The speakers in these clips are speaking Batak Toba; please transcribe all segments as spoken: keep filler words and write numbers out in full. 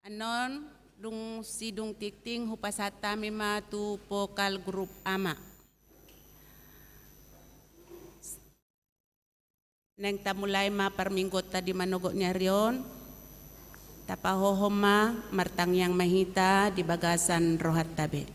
Annon dung sidung tingting hupasahat hami ma tu vokal grup ama. Naeng tamulai ma parmingguonta di manogot ni ari on. Tapahohom ma, martangiang ma hita di bagasan rohanta be.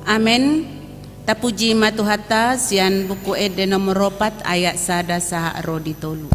Amen. Tapuji ma Tuhanta sian Buku Ende nomor opat ayat sada sahat ro di tolu.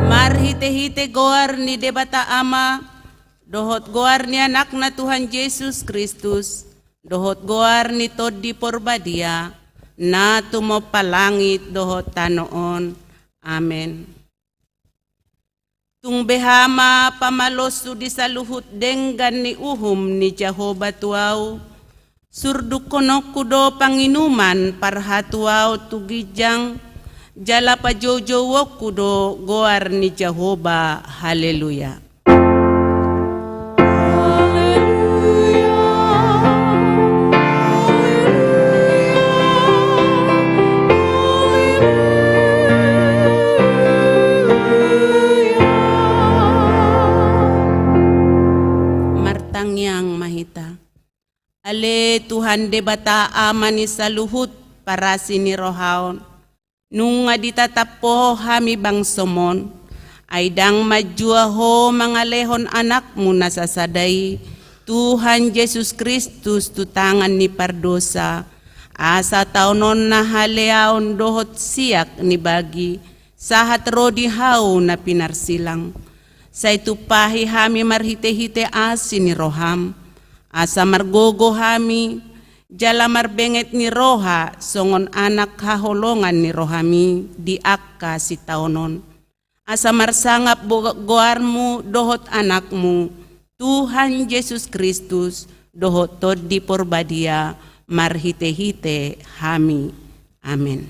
Marhitehite goar ni Debata Ama, dohot goar ni Anakna Tuhan Jesus Kristus, dohot goar ni Tondi Porbadia, na tumompa langit dohot tano on. Amen. Tung beha ma pamaloshu di saluhut denggan ni uhum ni Jahowa tu ahu, surdukkononku do panginuman parhatuaon tu ginjang, jala pajoujouonku do goar ni Jahowa. Haleluya. Martangiang ma hita. Ale Tuhan Debata, Ama ni saluhut parasi ni roha on, nunga ditatap Ho hami bangsoM on, ai ndang manjua Ho mangalehon Anakmu na sasada i, Tuhan Jesus Kristus, tu tangan ni pardosa, asa taononna haleaon dohot siak ni bagi, sahat ro di hau na pinarsilang. Sai tumpahi hami marhitehite asi ni rohaM, asa margogo hami, jala marbenget ni roha songon anak haholongan ni rohaMi di angka sitaonon. Asa marsangap bo-, goarMu dohot Anakmu, Tuhan Jesus Kristus, dohot Tondi Porbadia, marhitehite hami. Amen.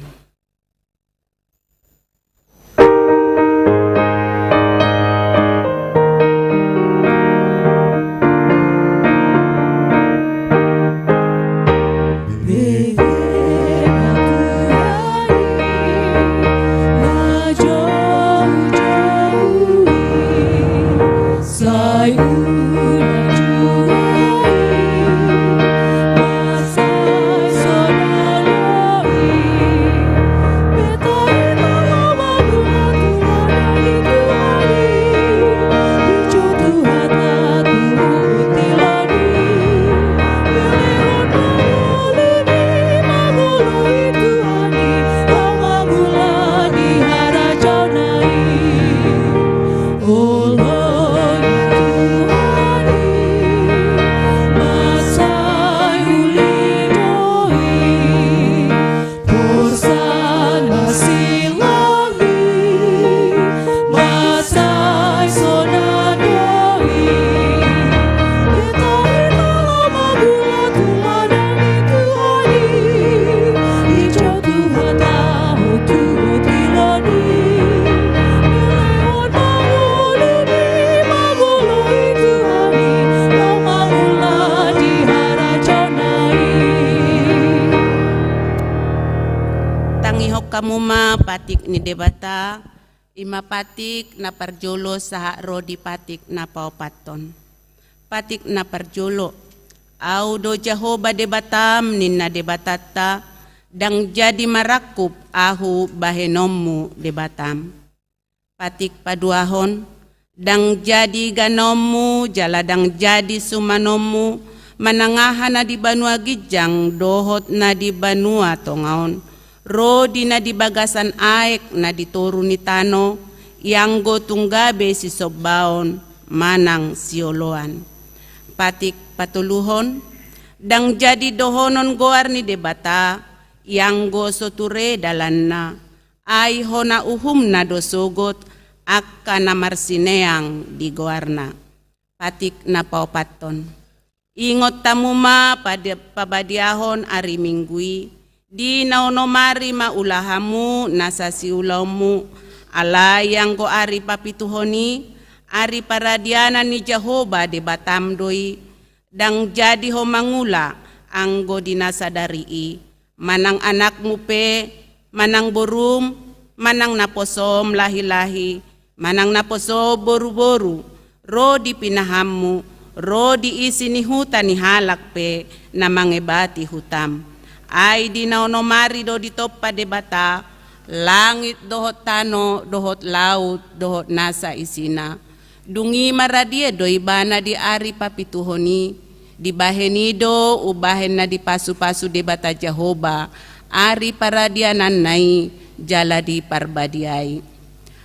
Tangihon hamu ma patik ni Debata, i ma patik na parjolo sahat ro di patik na paopathon. Patik na parjolo. Ahu do Jahowa Debatam, ninna Debatanta, ndang jadi marangkup Ahu bahenonmu Debatam. Patik paduahon. Ndang jadi ganonmu, jala ndang jadi sumanonmu, manang aha na di banua ginjang dohot na di banua tonga on, ro di na di bagasan aek na di toru ni tano, ianggo tung gabe sisombaon manang sioloan. Patik patoluhon. Ndang jadi dohonon goar ni Debata, ianggo so ture dalanna, ai hona uhumna do sogot angka na marsineang di goarna. Patik na paopathon. Ingot hamu ma pade-, pabadiahon ari Minggu i, di na onom ari ma ulahanmu nasa siulaonmu, alai anggo ari papituhon i, ari paradianan ni Jahowa Debatam do i, ndang jadi ho mangula anggo di na sadari i, manang anakmu pe, manang borum, manang naposom lahilahi, manang naposom boruboru, ro di pinahanmu, ro di isi ni huta ni halak pe na mangebati hutam. Ai di na onom ari do ditompa Debata langit dohot tano dohot laut dohot nasa isina. Dung i maradian do ibana di ari papituhon i, dibahen i do umbahen na dipasupasu Debata Jahowa ari paradiananna i jala diparbadiai.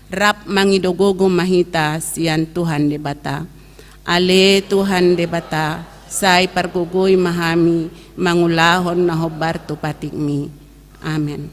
Rap mangido gogo ma hita sian Tuhan Debata. Ale Tuhan Debata, sai pargogoi ma hami mangulahon na hombar tu patikmi. Amen.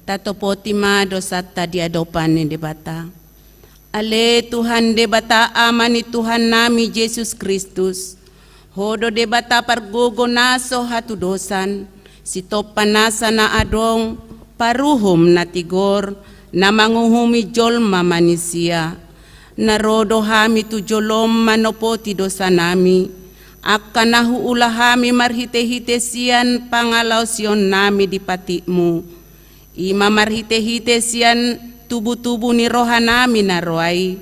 Tatopoti ma dosanta di adopan ni Debata. Ale Tuhan Debata, Ama ni Tuhannami Jesus Kristus, Ho do Debata pargogo na so hatudosan, sitompa nasa na adong, paruhum na tigor, na manguhumi jolma manisia. Na ro do hami tu jolom manopoti dosanami, angka na huula hami marhitehite sian pangalaosionnami di patikmu. I ma marhitehite sian tubutubu ni rohanami na roa i,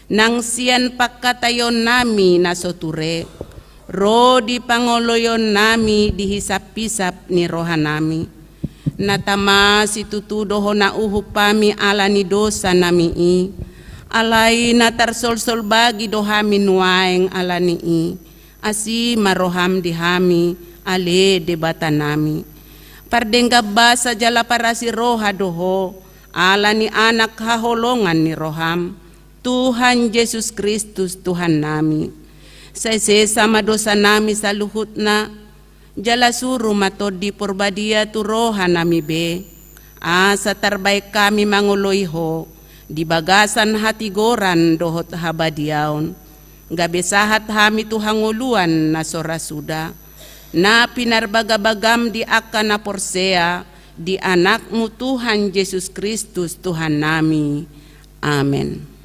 nang sian pangkataionnami na so ture, ro di pangoloionnami di hisaphisap ni rohanami. Na tama situtu do Ho na uhum hami ala ni dosanami i, alai na tarsolsol bagi do hami nuaeng ala ni i. Asi ma roham di hami, ale Debatanami. Pardenggan basa jala parasi roha do Ho, ala ni Anak haholongan ni roham, Tuhan Jesus Kristus Tuhannami. Sai sesa ma dosanami saluhutna, jala suru ma Tondi Porbadia tu rohanami be, asa tarbaen hami mangoloi Ho di bagasan hatigoran dohot habadiaon, gabe sahat hami tu hangoluan na so ra suda, na pinarbagabagam di angka na porsea di Anakmu Tuhan Jesus Kristus Tuhannami. Amen.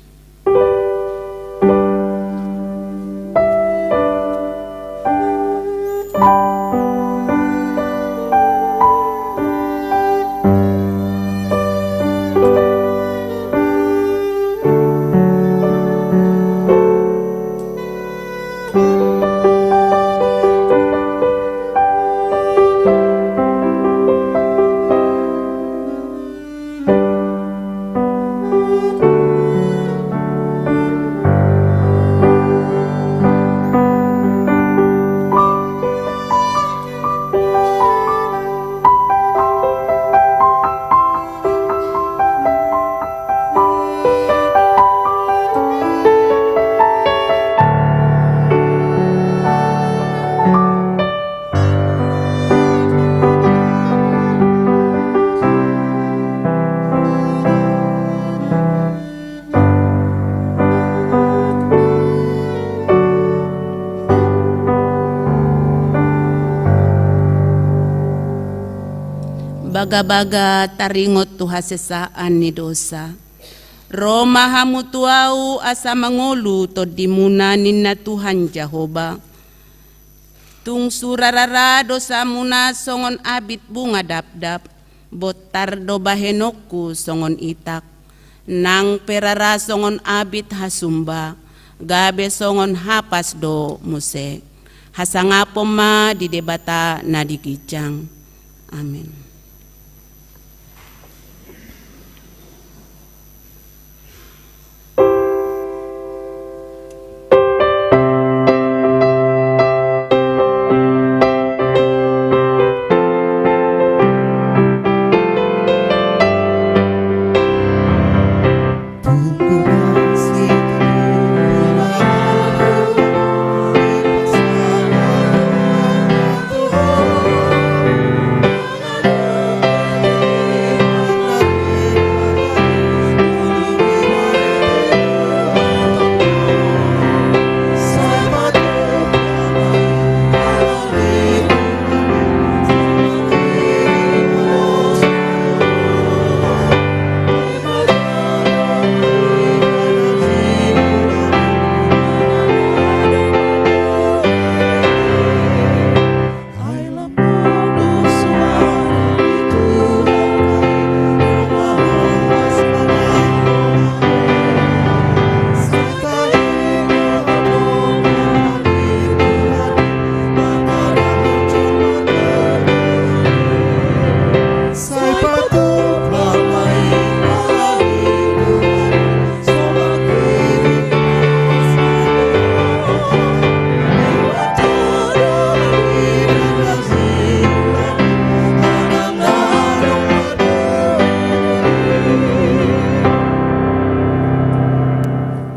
Bagabaga taringot tu hasesaan ni dosa. Ro ma hamu tu Ahu asa mangolu tondimuna, ninna Tuhan Jahowa. Tung sura rara dosamuna songon abit bunga dapdap, bontar do bahenonku songon itak, nang pe rara songon abit hasumba, gabe songon hapas do muse. Hasangapon ma di Debata na di ginjang. Amen.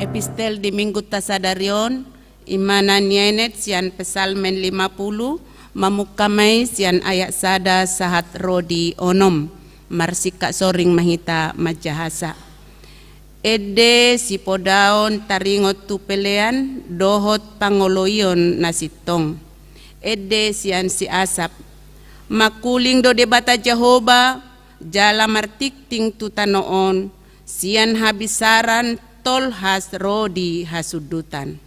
Epistel di Minggunta sadari on, i ma na nienet sian Psalmen lima pulu, mamungka ma i sian ayat sada sahat ro di onom. Marsingkat soring ma hita manjahasa. Ende sipodaon taringot tu pelean dohot pangoloion na sintong. Ende sian si Asap. Mangkuling do Debata Jahowa, jala martingting tu tano on, sian habinsaran tolhas ro di hasundutan.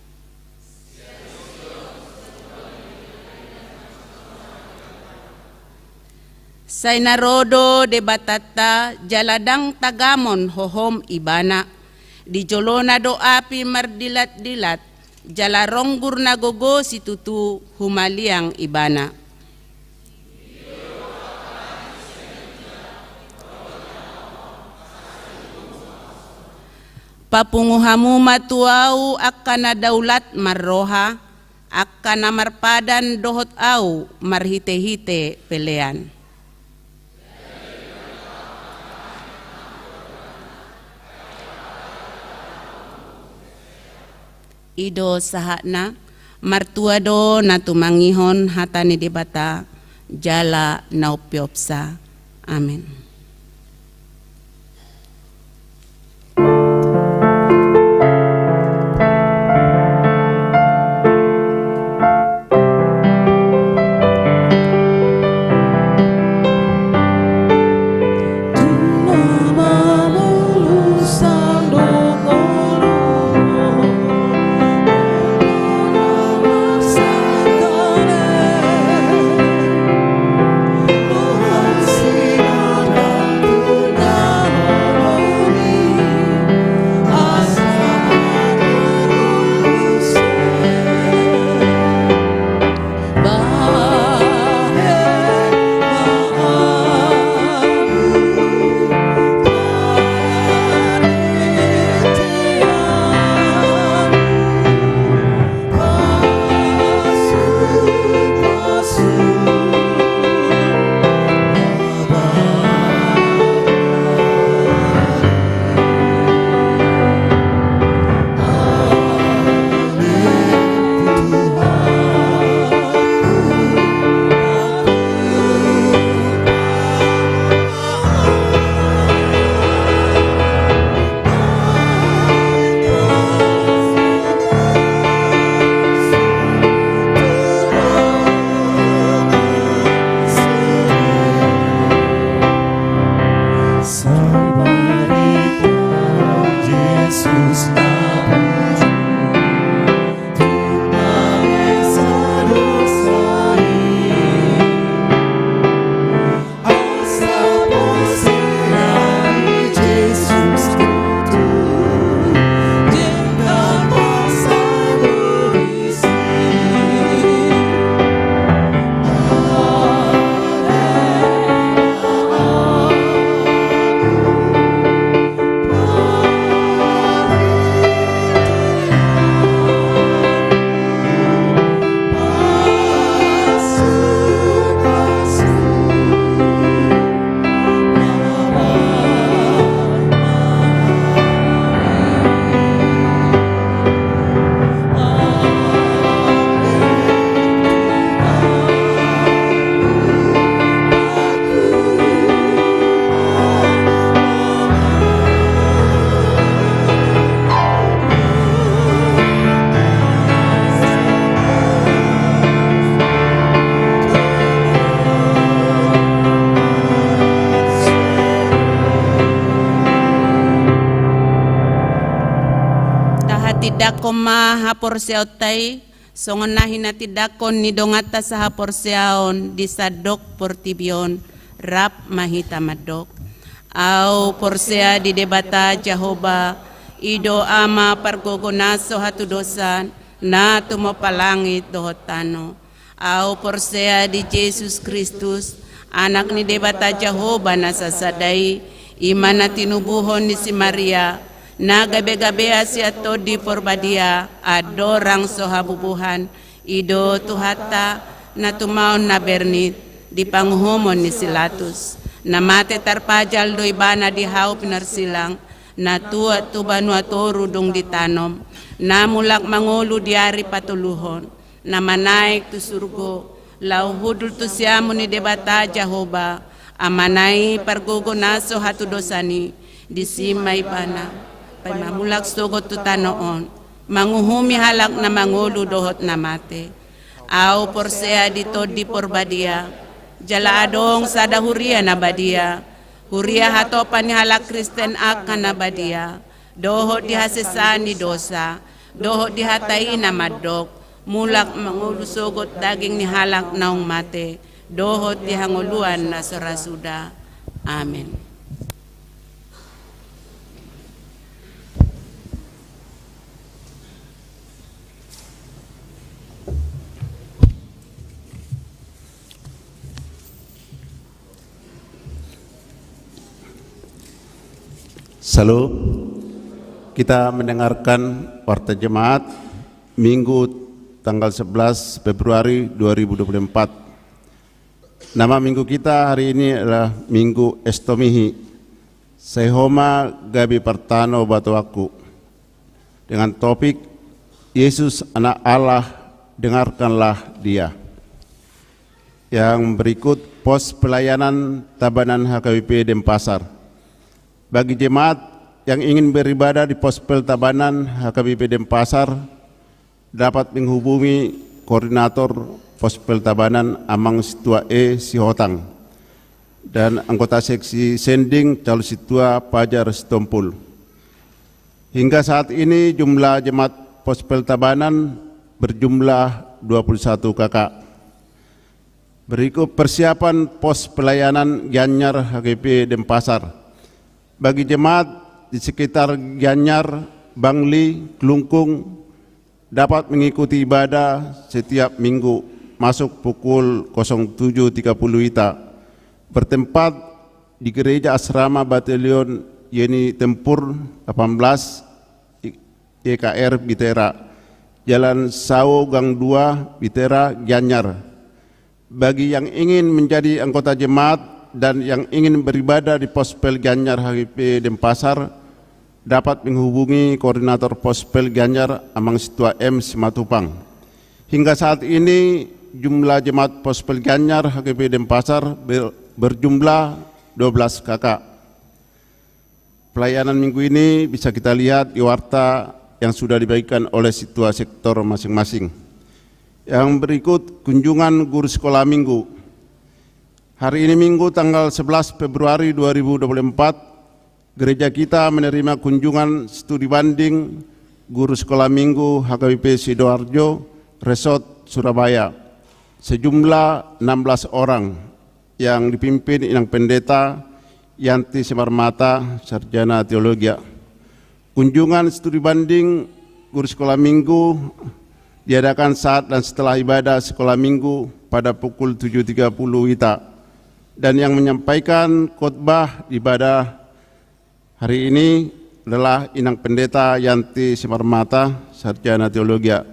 Sai na ro do Debatanta, jala ndang tagamon hohom ibana. Di jolona do api mardilatdilat, jala ronggur na gogo situtu humaliang ibana. Papungu hamu ma tu ahu angka na daulat marroha, angka na marpadan dohot ahu marhitehite pelean. I do sahatna. Martua do na tumangihon hata ni Debata jala na umpeopsa. Amen. Tahatindangkon ma haporseaonta i, songon na hinatindangkon ni donganta sahaporseaon di sandok portibi on, rap ma hita mandok. Ahu porsea di Debata Jahowa, i do Ama pargogo na so hatudosan, na tumompa langit dohot tano. Ahu porsea di Jesus Kristus, Anak ni Debata Jahowa na sasada i, i ma na tinubuhon ni si Maria, na gabegabean sian Tondi Porbadia, andorang so habubuhan, i do Tuhanta, na tumaon na bernit, di panguhumon ni si Latus, na mate tarpajal do ibana di hau pinarsilang, na tuat tu banua toru dung ditanom, na mulak mangolu di ari patoluhon, na manaek tu surgo, laho hundul tu siamun ni Debata Jahowa, Amana i pargogo na so hatudosan i, disi ma ibana, paima mulak sogot tu tano on, manguhumi halak na mangolu dohot na mate. Ahu porsea di Tondi Porbadia, jala adong sada huria na badia, huria hatopan ni halak Kristen angka na badia, dohot di hasesaan ni dosa, dohot di hata i na mandok, mulak mangolu sogot daging ni halak naung mate, dohot di hangoluan na so ra suda. Amen. Syalom. Kita mendengarkan Warta Jemaat Minggu tanggal sebelas Februari dua ribu dua puluh empat. Nama minggu kita hari ini adalah Minggu Estomihi, Sai Ho ma gabe partano batoanku, dengan topik Yesus Anak Allah, dengarkanlah Dia. Yang berikut pos pelayanan Tabanan H K B P Denpasar. Bagi jemaat yang ingin beribadah di Pospel Tabanan H K B P Denpasar, dapat menghubungi koordinator Pospel Tabanan, Amang Sintua E Sihotang, dan anggota seksi sending Calon Sintua Fajar Sitompul. Hingga saat ini jumlah jemaat Pospel Tabanan berjumlah dua puluh satu K K. Berikut persiapan pos pelayanan Gianyar H K B P Denpasar. Bagi jemaat di sekitar Gianyar, Bangli, Klungkung, dapat mengikuti ibadah setiap minggu masuk pukul kosong tujuh tiga puluh WITA, bertempat di Gereja Asrama Batalion Yeni Tempur delapan belas, Y K R Bitera, Jalan Sawo Gang dua, Bitera, Gianyar. Bagi yang ingin menjadi anggota jemaat dan yang ingin beribadah di Pospel Gianyar H K B P Denpasar, dapat menghubungi koordinator Pospel Gianyar, Amang Sintua M Simatupang. Hingga saat ini jumlah jemaat Pospel Gianyar H K B P Denpasar ber-, berjumlah dua belas K K. Pelayanan minggu ini bisa kita lihat di warta yang sudah dibagikan oleh sintua sektor masing-masing. Yang berikut kunjungan guru sekolah minggu. Hari ini Minggu tanggal sebelas Februari dua ribu dua puluh empat, gereja kita menerima kunjungan studi banding guru sekolah minggu H K B P Sidoarjo, Resort Surabaya, sejumlah enam belas orang yang dipimpin Inang Pendeta Yanti Simarmata, Sarjana Teologia. Kunjungan studi banding guru sekolah minggu diadakan saat dan setelah ibadah sekolah minggu pada pukul tujuh tiga puluh WITA. Dan yang menyampaikan khotbah ibadah hari ini adalah Inang Pendeta Yanti Simarmata, Sarjana Teologia.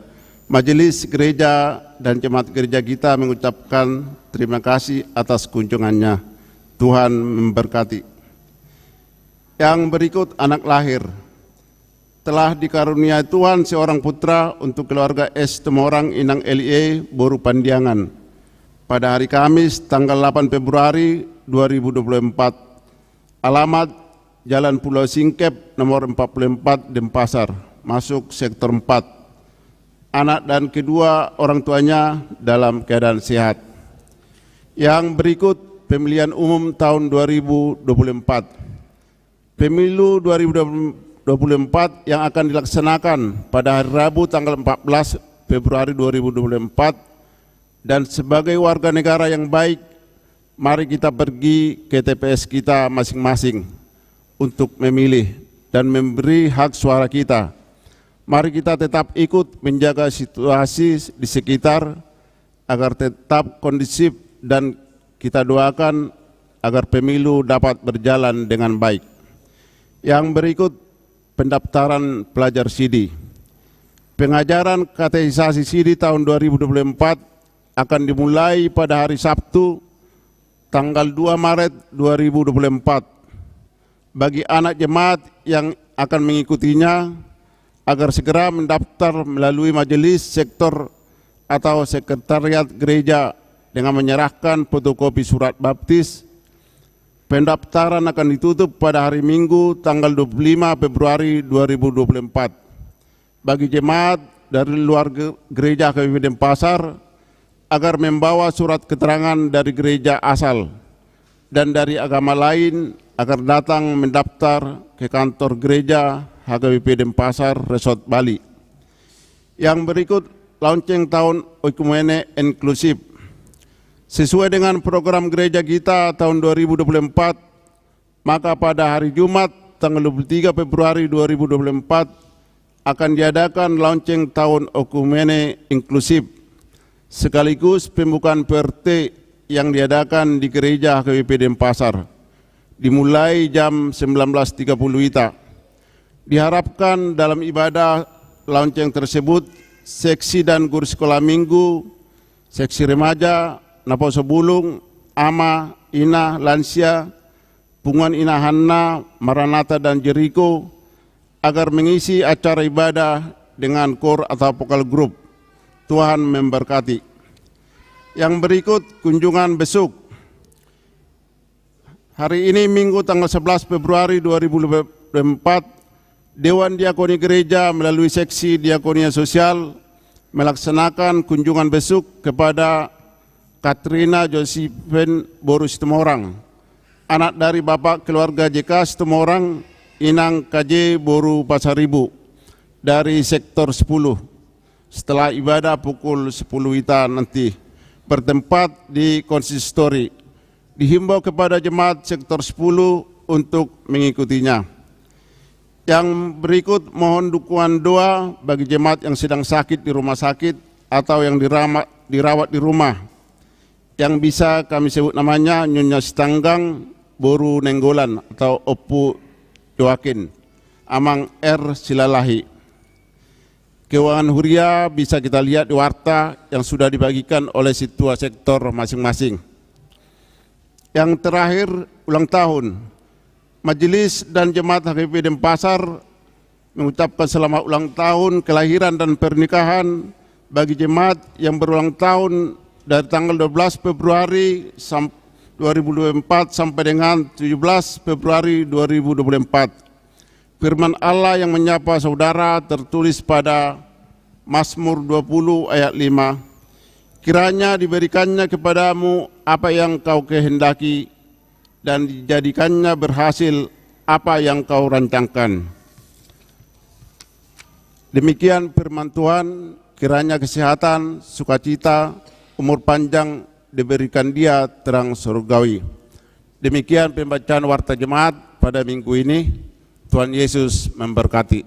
Majelis gereja dan jemaat gereja kita mengucapkan terima kasih atas kunjungannya. Tuhan memberkati. Yang berikut anak lahir. Telah dikaruniai Tuhan seorang putra untuk keluarga S Tumorang, Inang Elie, boru Pandiangan, pada hari Kamis tanggal delapan Februari dua ribu dua puluh empat. Alamat Jalan Pulau Singkep nomor empat puluh empat, Denpasar, masuk sektor empat. Anak dan kedua orang tuanya dalam keadaan sehat. Yang berikut pemilihan umum tahun dua ribu dua puluh empat. Pemilu dua ribu dua puluh empat yang akan dilaksanakan pada hari Rabu tanggal empat belas Februari dua ribu dua puluh empat, dan sebagai warga negara yang baik, mari kita pergi ke T P S kita masing-masing untuk memilih dan memberi hak suara kita. Mari kita tetap ikut menjaga situasi di sekitar agar tetap kondusif, dan kita doakan agar pemilu dapat berjalan dengan baik. Yang berikut pendaftaran pelajar sidi. Pengajaran katekisasi sidi tahun dua ribu dua puluh empat akan dimulai pada hari Sabtu, tanggal dua Maret dua ribu dua puluh empat. Bagi anak jemaat yang akan mengikutinya, agar segera mendaftar melalui majelis sektor atau sekretariat gereja dengan menyerahkan fotokopi surat baptis, Pendaftaran akan ditutup pada hari Minggu, tanggal dua puluh lima Februari dua ribu dua puluh empat. Bagi jemaat dari luar ge-, gereja H K B P Denpasar, agar membawa surat keterangan dari gereja asal dan dari agama lain, agar datang mendaftar ke kantor gereja H K B P Denpasar, Resort Bali. Yang berikut, launching tahun oikumene inklusif. Sesuai dengan program gereja kita tahun dua ribu dua puluh empat, maka pada hari Jumat, tanggal dua puluh tiga Februari dua ribu dua puluh empat, akan diadakan launching tahun oikumene inklusif, sekaligus pembukaan P R T yang diadakan di gereja H K B P Denpasar, dimulai jam sembilan belas tiga puluh WITA. Diharapkan dalam ibadah launching tersebut, seksi dan guru sekolah minggu, seksi remaja, naposo bulung, ama, ina, lansia, punguan inahanna, Maranatha dan Jeriko, agar mengisi acara ibadah dengan koor atau vokal grup. Tuhan memberkati. Yang berikut, kunjungan besuk. Hari ini, Minggu, tanggal sebelas Februari dua ribu dua puluh empat, Dewan Diakoni Gereja melalui Seksi Diakonia Sosial melaksanakan kunjungan besuk kepada Katrina Josifin boru Situmorang, anak dari Bapak Keluarga J K Situmorang, Inang K J boru Pasaribu, dari Sektor sepuluh, setelah ibadah pukul sepuluh WITA nanti, bertempat di konsistori. Dihimbau kepada jemaat Sektor sepuluh untuk mengikutinya. Yang berikut, mohon dukungan doa bagi jemaat yang sedang sakit di rumah sakit atau yang dirama-, dirawat di rumah. Yang bisa kami sebut namanya, Nyonya Sitanggang boru Nainggolan atau Ompu Joakin, Amang R Silalahi. Keuangan huria bisa kita lihat di warta yang sudah dibagikan oleh sintua sektor masing-masing. Yang terakhir, ulang tahun. Majelis dan jemaat H K B P Denpasar mengucapkan selamat ulang tahun kelahiran dan pernikahan bagi jemaat yang berulang tahun dari tanggal dua belas Februari sam-, dua ribu dua puluh empat sampai dengan tujuh belas Februari dua ribu dua puluh empat. Firman Allah yang menyapa saudara tertulis pada Mazmur dua puluh ayat lima, "Kiranya diberikannya kepadamu apa yang kau kehendaki, dan dijadikannya berhasil apa yang kau rancangkan." Demikian firman Tuhan, kiranya kesehatan, sukacita, umur panjang diberikan dia terang surgawi. Demikian pembacaan warta jemaat pada minggu ini. Tuhan Yesus memberkati.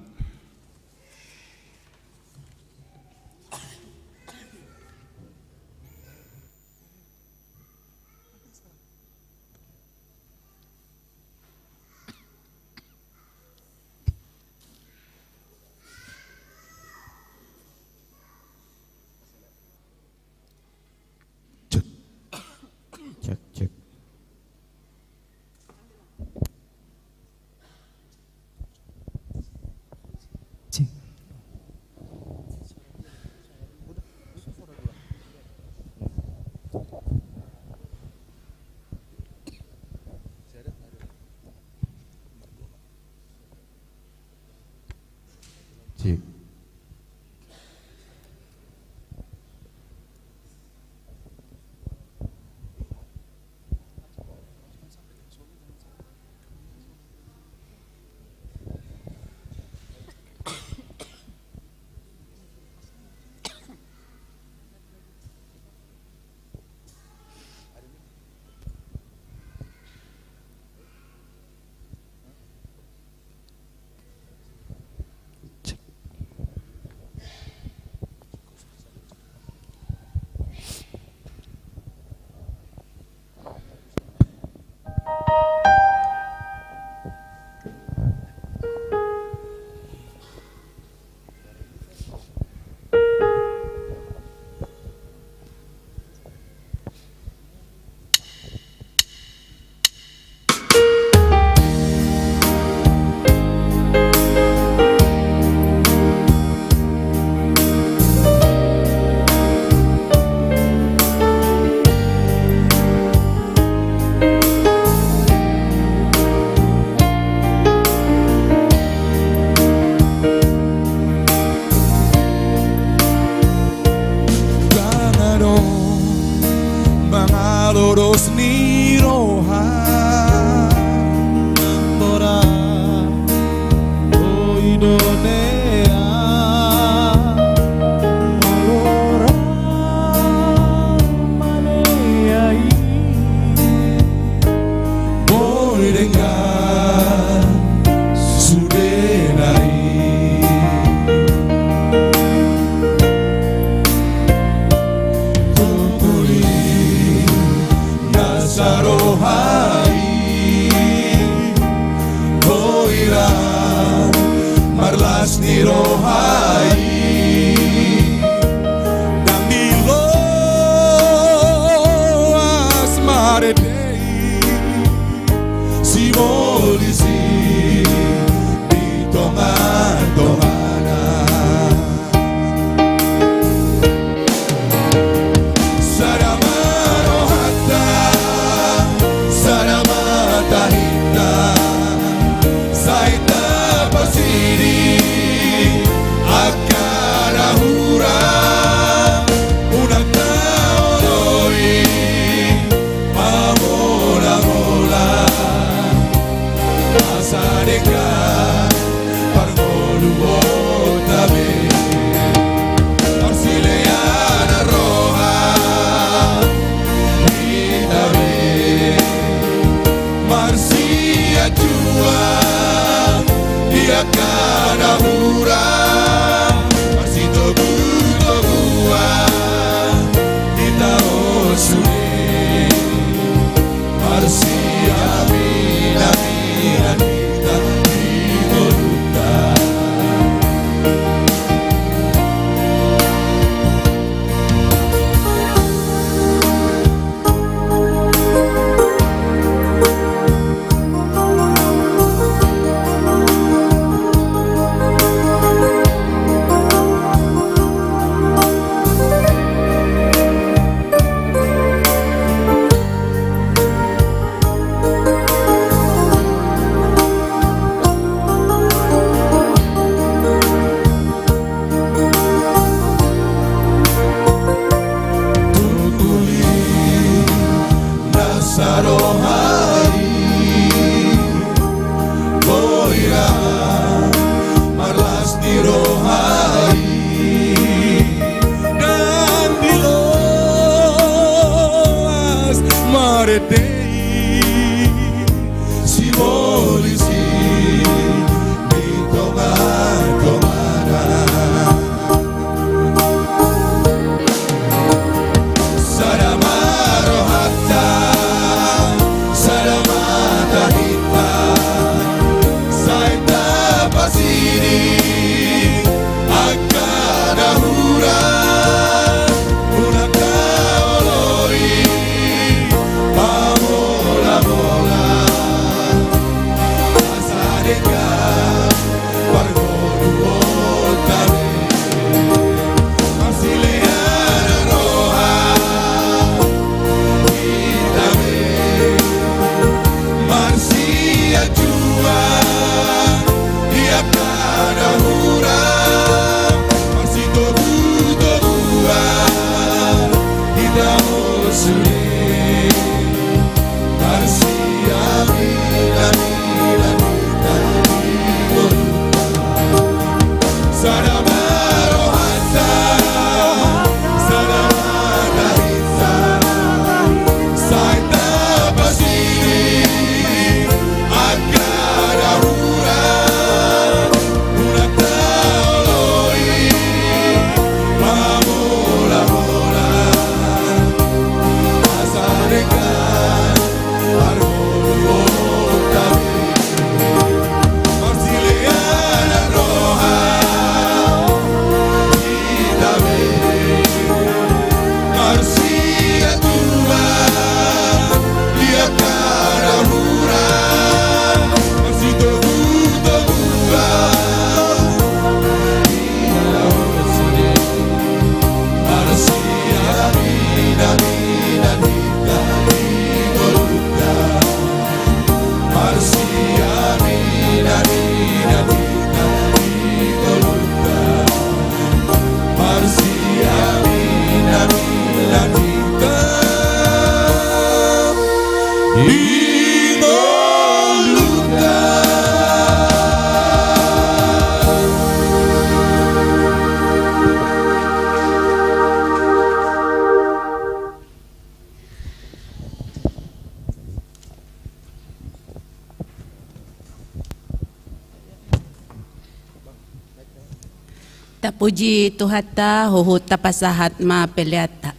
Cek. Cek, cek. Cek. Cek. Marlas ni roha i, ndang diloas marende i, sibolis i di tongatongana. Sada ma rohanta, sada ma tahinta, sai tapasidi angka na hurang, unang taoloi mamolamola. Asa denggan parngoluonta be, marsilean roha hita be, marsianjuan di angka na hurang, marsitogutoguan hita on sude. Marsiaminaminan hita di ngolunta. Tutu i na saroha i, boi ra marlas ni roha i, ndang diloas marende i, sibolis i di tongatongana. Sada ma rohanta, sada ma tahinta, sai tapasidi angka na hurang, unang taoloi mamolamola. Asa denggan parngoluonta be, marsilean roha hita be, marsianjuan di angka na hurang, marsitogutoguan hita on sude. Marsiaminaminan hita di ngolunta. Sada ma rohanta, sada ma tahinta, sai tapasidi angka na hurang, unang taoloi mamolamola. Asa denggan parngoluonta be, marsilean roha hita be, marsianjuan di angka na hurang, marsitogutoguan hita on sude. Marsiaminaminan hita di ngolunta. Marsiaminaminan hita di ngolunta. Marsiaminaminan hita di ngolunta. Tapuji Tuhanta, huhut tapasahat ma peleanta.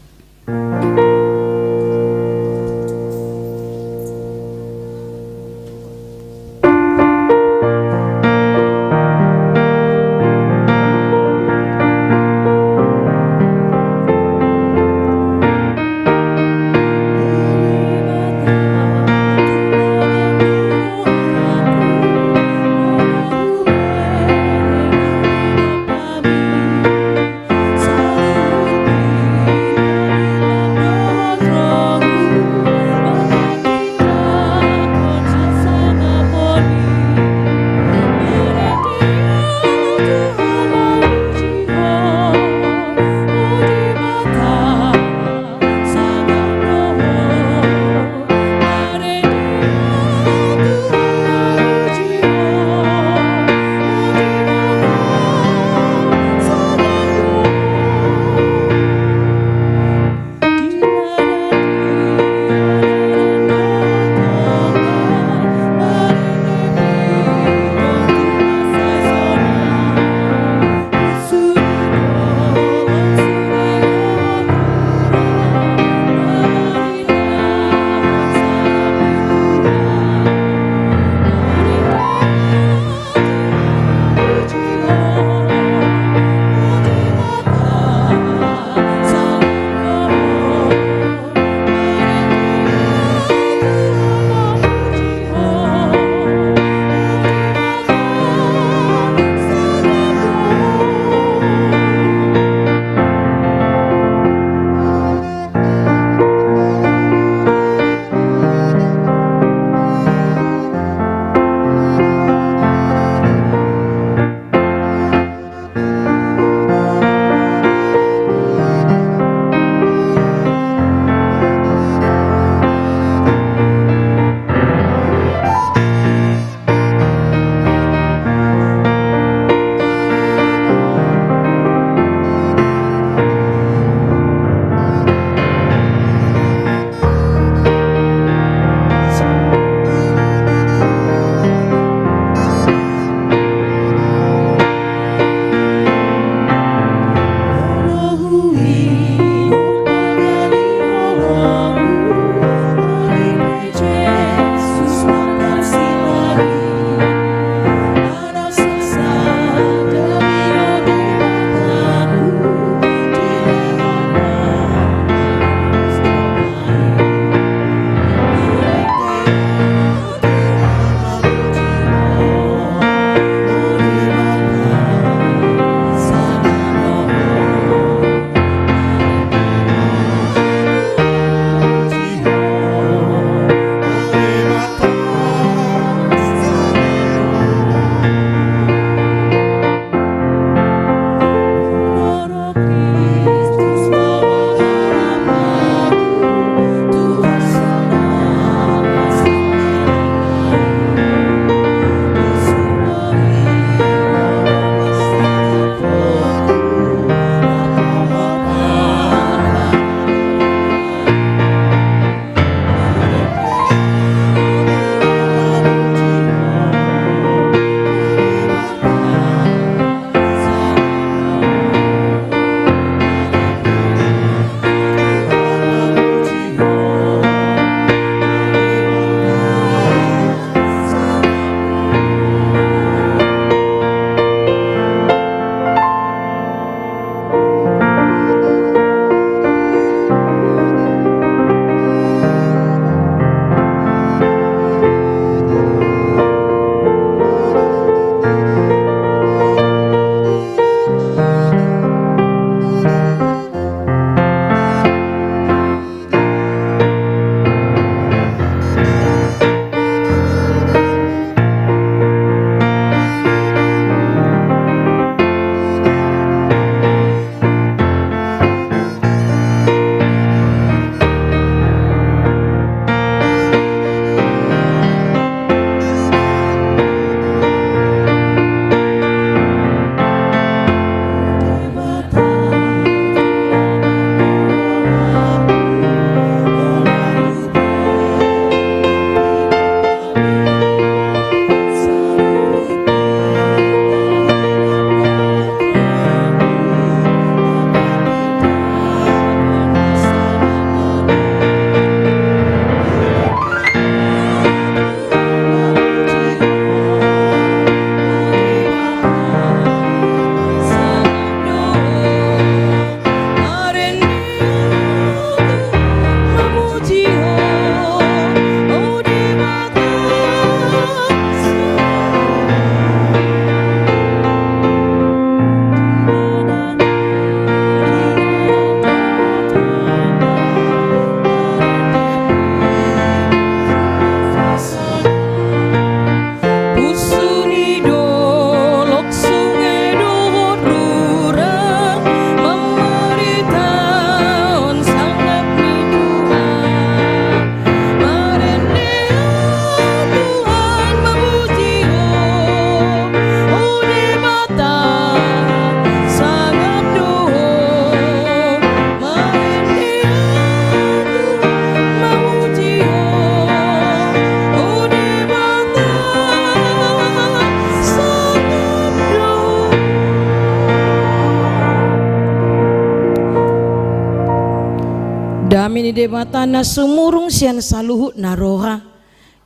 Debata na sumurung sian saluhutna roha,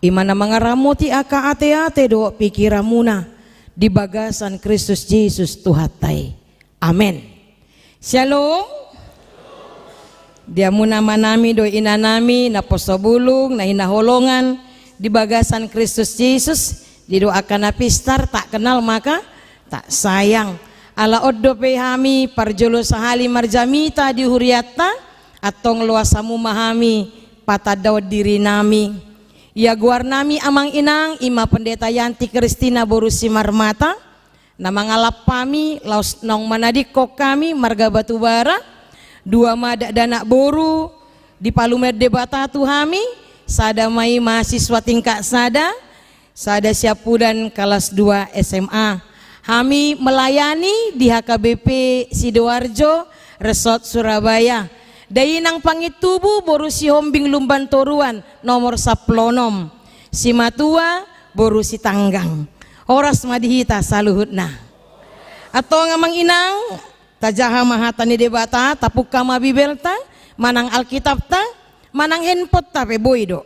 i ma na mangaramoti angka ateate dohot pingkiranmuna di bagasan Kristus Jesus Tuhanta i. Amen. Syalom. Di hamuna amanami dohot inanami, naposobulung, na hinaholongan di bagasan Kristus Jesus, di dohot angka na pistar, tak kenal maka tak sayang. Ala on dope hami parjolo sahali marjamita di hurianta, antong loas hamu ma hami patandaon dirinami. Ia goarnami amang inang, i ma Pendeta Yanti Kristina boru Simarmata, na mangalap hami laos naung manadingkon hami marga Batubara, dua ma dakdanak boru dipalumaon Debata tu hami, sada ma i mahasiswa tingkat sada, sada siampudan kalas dua S M A. Hami melayani di H K B P Sidoarjo, Resort Surabaya. Dainang Pangintubu boru Sihombing Lumban Toruan, nomor sampulu onom. Simatua boru Sitanggang. Horas ma di hita saluhutna. Antong amang inang, tajaha ma hata ni Debata, tapungka ma Bibelta, manang Alkitabta, manang handphoneta pe boi do.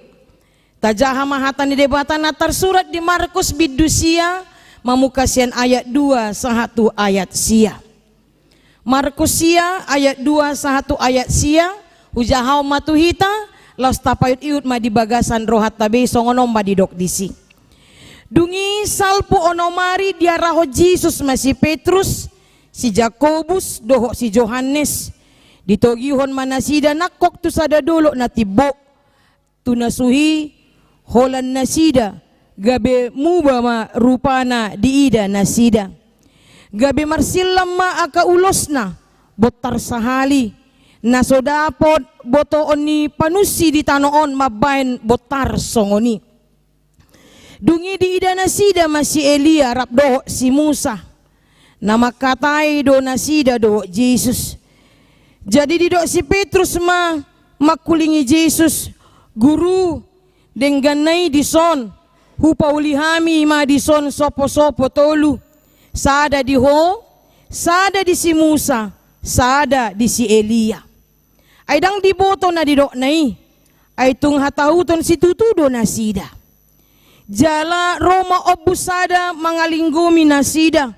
Tajaha ma hata ni Debata na tarsurat di Markus bindu sia, mamungka sian ayat dua sahat tu ayat sia. Markus sia ayat dua sahat tu ayat sia, hujahahon ma tu hita, laos tapaihutihut ma di bagasan rohanta be, songon on ma didok disi. Dung i salpu onom ari diarahon Jesus ma si Petrus, si Jakobus, dohot si Johannes. Ditogihon ma nasida nangkok tu sada dolok na timbo. Tu na suhi holan nasida, gabe muba ma rupana diida nasida. Gabe marsillam ma angka ulosna, bontar sahali, na so dapot botoon ni panusi di tano on mambahen bontar songon i. Dung i diida nasida ma si Elia rap dohot si Musa, na mangkatai do nasida dohot Jesus. Jadi didok si Petrus ma mangkulingi Jesus, "Guru, dengganna i dison, hupauli hami ma dison soposopo tolu, sada di Ho, sada di si Musa, sada di si Elia." Ai ndang diboto na didokna i, ai tung hatahuton situtu do nasida. Jala ro ma ompu sada mangalinggomi nasida.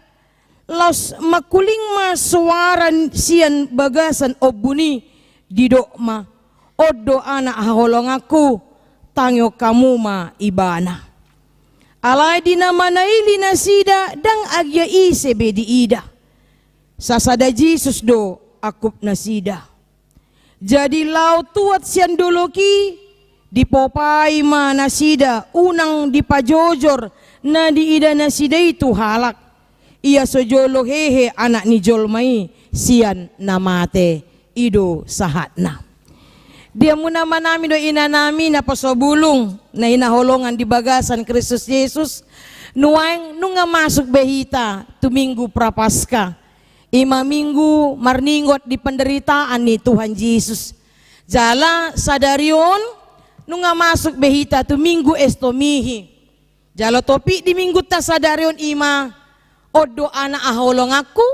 Laos mangkuling ma soara sian bagasan ombun i, didok ma, "On do anak haholonganku, tangihon hamu ma ibana." Alai di na manaili nasida ndang agia ise be diida. Sasada Jesus do angkup nasida. Jadi laho tuat sian dolok i, dipopai ma nasida unang dipajojor na diida nasida i tu halak. Ia so jolo hehe Anak ni jolma i sian na mate, i do sahatna. Di hamuna amanami dohot inanami naposobulung, na hinaholongan di bagasan Kristus Jesus, nuaeng nunga masuk be hita tu Minggu Prapaskah. I ma minggu marningot di penderitaan ni Tuhan Jesus. Jala sadari on nunga masuk be hita tu Minggu Estomihi. Jala topik di minggunta sadari on i ma, "On do anak haholonganku,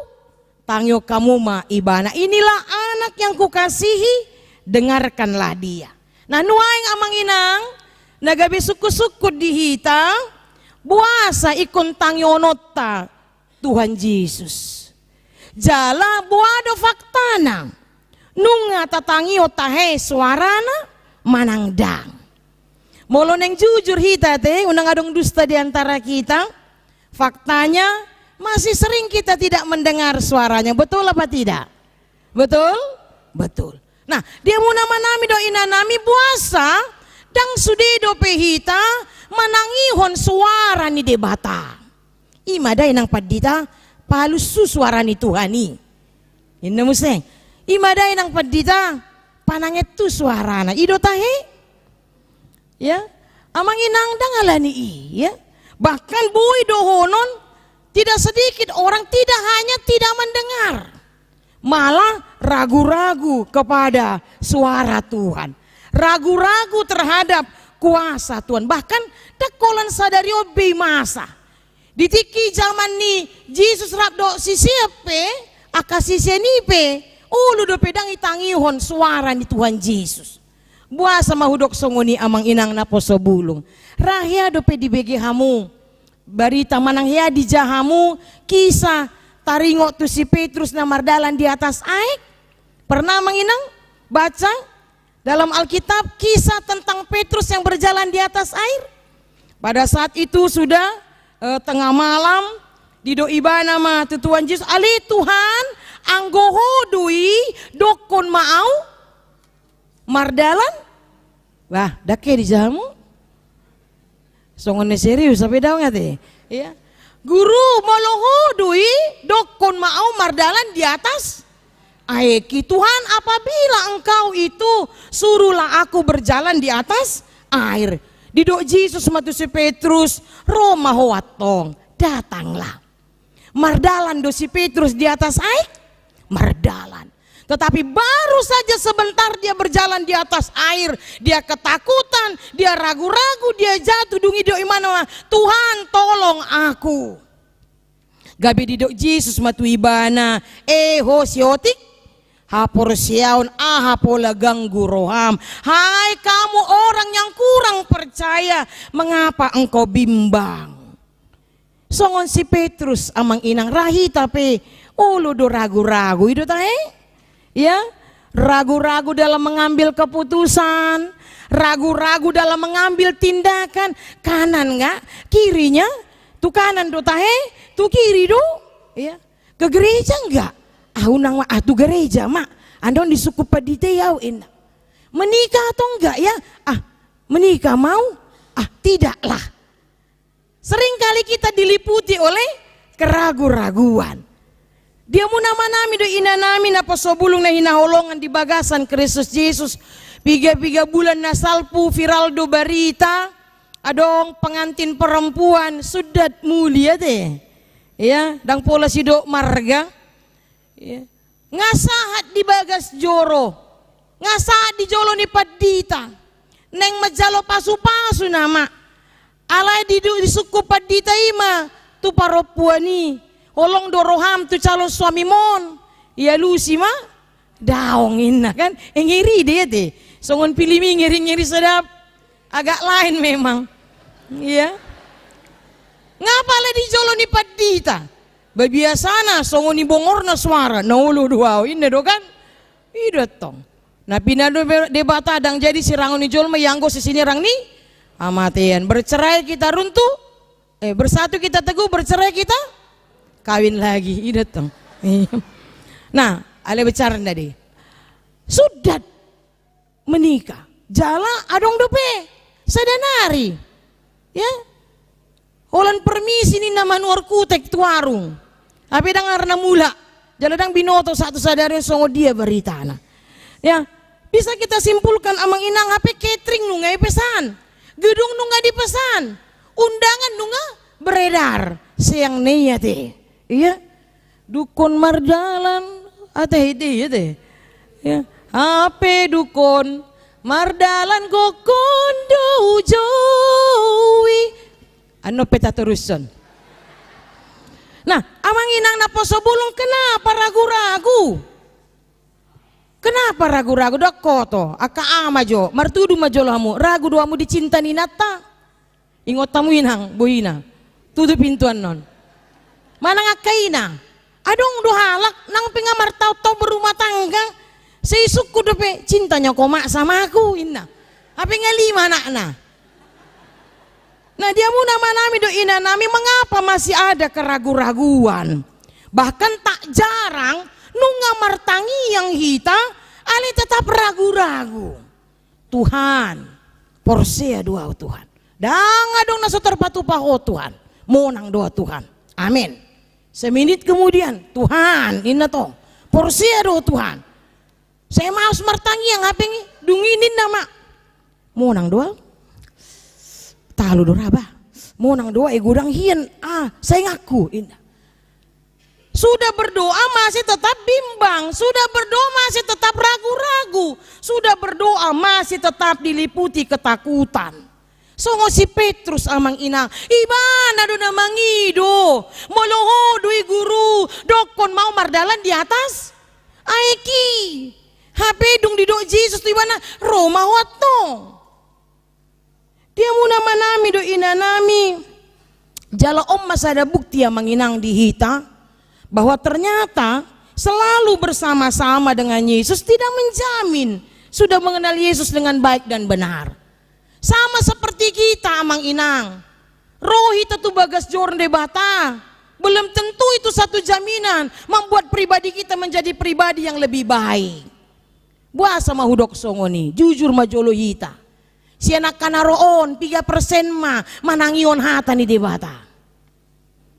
tangihon hamu ma ibana. Inilah anak yang kukasihi, dengarkanlah dia." Nah, nuaeng amang inang, na gabe sungkunsungkun di hita, boasa ingkon tangihononta Tuhan Jesus. Jala boha do faktana? Nunga tatangihon tahe suarana manang ndang? Molo naeng jujur hita te, unang adong dusta di antara kita. Faktanya, masih sering kita tidak mendengar suaranya. Betul apa tidak? Betul? Betul. Nah, di hamuna amanami dohot inanami, boasa ndang sude dope hita manangihon suara ni Debata? I ma da inang pandita, palus tu suara ni Tuhan i. Inna muse. I ma da inang pandita, pananget tu suarana. I do tahe? Ya, amang inang, ndang alani i, ya. Bahkan boi dohonon, tidak sedikit orang tidak hanya tidak mendengar, malah ragu-ragu kepada suara Tuhan, ragu-ragu terhadap kuasa Tuhan. Bahkan ndang holan sadari on be i masa. Di tingki jaman ni Jesus rap dohot sisean pe, angka sisean i pe, olo dope ndang itangihon suara ni Tuhan Jesus. Boasa ma hudok songon i, amang inang naposobulung? Ra hea dope dibege hamu barita manang hea dija hamu kisah taringot tu si Petrus na mardalan di atas aek? Pernah, amang inang, baca dalam Alkitab kisah tentang Petrus yang berjalan di atas air? Pada saat itu sudah, eh, tengah malam, didok ibana ma tu Tuhan Jesus, "Ale Tuhan, anggo Ho do i, dokkon ma au mardalan." Wah, dang hea dija hamu? Songon na serius, tapi daong ate. Iya. "Guru, molo Ho do i, dokkon ma au mardalan di atas aek i." "Tuhan, apabila Engkau itu, suruhlah aku berjalan di atas air." Didok Jesus ma tu si Petrus, "Ro ma ho antong, datanglah." Mardalan do si Petrus di atas aek? Mardalan. Tetapi baru saja sebentar dia berjalan di atas air, dia ketakutan, dia ragu-ragu, dia jatuh, dung i didok ibana, "Tuhan, tolong aku." Gabe didok Jesus ma tu ibana, "E ho siotik haporseaon, aha pola ganggu roham? Hai kamu orang yang kurang percaya, mengapa engkau bimbang?" Songon si Petrus, amang inang, ra hita pe olo do ragu-ragu, i do tahe? Ya, ragu-ragu dalam mengambil keputusan, ragu-ragu dalam mengambil tindakan. Kanan nga, kirinya, tu kanan do tahe, tu kiri do, ya. Ke gereja nga? Ah, unang ma, ah, tu gereja ma. Andon disungkun pandita i au, inna. Menikah atau enggak ya? Ah, menikah mau? Ah, tidaklah. Seringkali kita diliputi oleh keragu-raguan. Di hamu amanami dohot inanami naposobulung na hinaholongan di bagasan Kristus Jesus, piga-piga bulan na salpu viral do barita, adong pengantin perempuan sundat muli ate. Ya, ndang pola sidok marga. Ya. Nga sahat di bagas joro, nga sahat di jolo ni pandita. Naeng manjalo pasu-pasu nama. Alai di, disungkun pandita i ma tu parompuan i, "Holong do roham tu calon suamim on?" Dialusi ma, "Daong," inna kan. Eh, ngeri do ate. Songon film i, ngeri-ngeri sedap. Agak lain memang. Iya. Nga pala di jolo ni pandita? Ba biasana songon i bongorna suara, "Na olo do au," inna do kan? I do tong. Na pinado Debata, ndang jadi sirangon ni jolma ianggo sisinirang ni hamatean. Bercerai kita runtuh, eh, bersatu kita teguh, bercerai kita kawin lagi. I do tong. Nah, ale bicara tadi. Sundat menikah. Jala adong dope sada nari. Ya. Holan permisi ninna manuhor kutek tu warung. Hape ndang arna mulak. Jala ndang binoto sahat tu sadari on songon dia baritana. Ya. Bisa kita simpulkan, amang inang, hape catering nunga dipesan. Gedung nunga dipesan. Undangan nunga beredar. Seang na i ate. Iya. Dungkon mardalan, ate, ate, ate. Ya. Hape dungkon mardalan gokkon do hujou i. Annon pe tatorushon. Nah, amang inang naposobulung, kenapa ragu-ragu? Kenapa ragu-ragu? Dok koto, angka ama jo, martudu ma jolo hamu, ragu do hamu di cinta ni inanta? Ingot hamu inang, bohina. Tutup pintu annon. Manang angka ina. Adong do halak, nang pe nga martaon-taon berumah tangga. Sai sungkun dope, "Cintanya kok mak sama aku," inna. Hape nga lima anakna. Nah, di hamu amanami dohot inanami, mengapa masih ada keragu-raguan? Bahkan tak jarang, nunga martangiang hita, alai tetap ragu-ragu. Tuhan, porsea do au Tuhan. Ndang adong na so tarpatupa Ho Tuhan. Monang do au Tuhan. Amin. Semenit kemudian, "Tuhan," inna tong. "Porsea do au Tuhan." Sai maos martangiang hape i, dung i ninna ma, "Monang do au. Talu do ra ba. Monang do au, eh, godang hian, ah, sainganku," inna. Sudah berdoa masih tetap bimbang, sudah berdoa masih tetap ragu-ragu, sudah berdoa masih tetap diliputi ketakutan. Songon si Petrus, amang inang, ibana do na mangido, "Molo Ho do i Guru, dokkon ma au mardalan di atas aek i." Hape dung didok Jesus tu ibana, ro ma ho antong. Di hamuna amanami dohot inanami, jala on ma sada bukti, amang inang, di hita, bahwa ternyata selalu bersama-sama dengan Yesus tidak menjamin sudah mengenal Yesus dengan baik dan benar. Sama seperti kita, amang inang. Ro hita tu bagas joro ni Debata, belum tentu itu satu jaminan membuat pribadi kita menjadi pribadi yang lebih baik. Boasa ma hudok songon i, jujur ma jolo hita. Sian angka na ro on, piga persen ma manangihon hata ni Debata?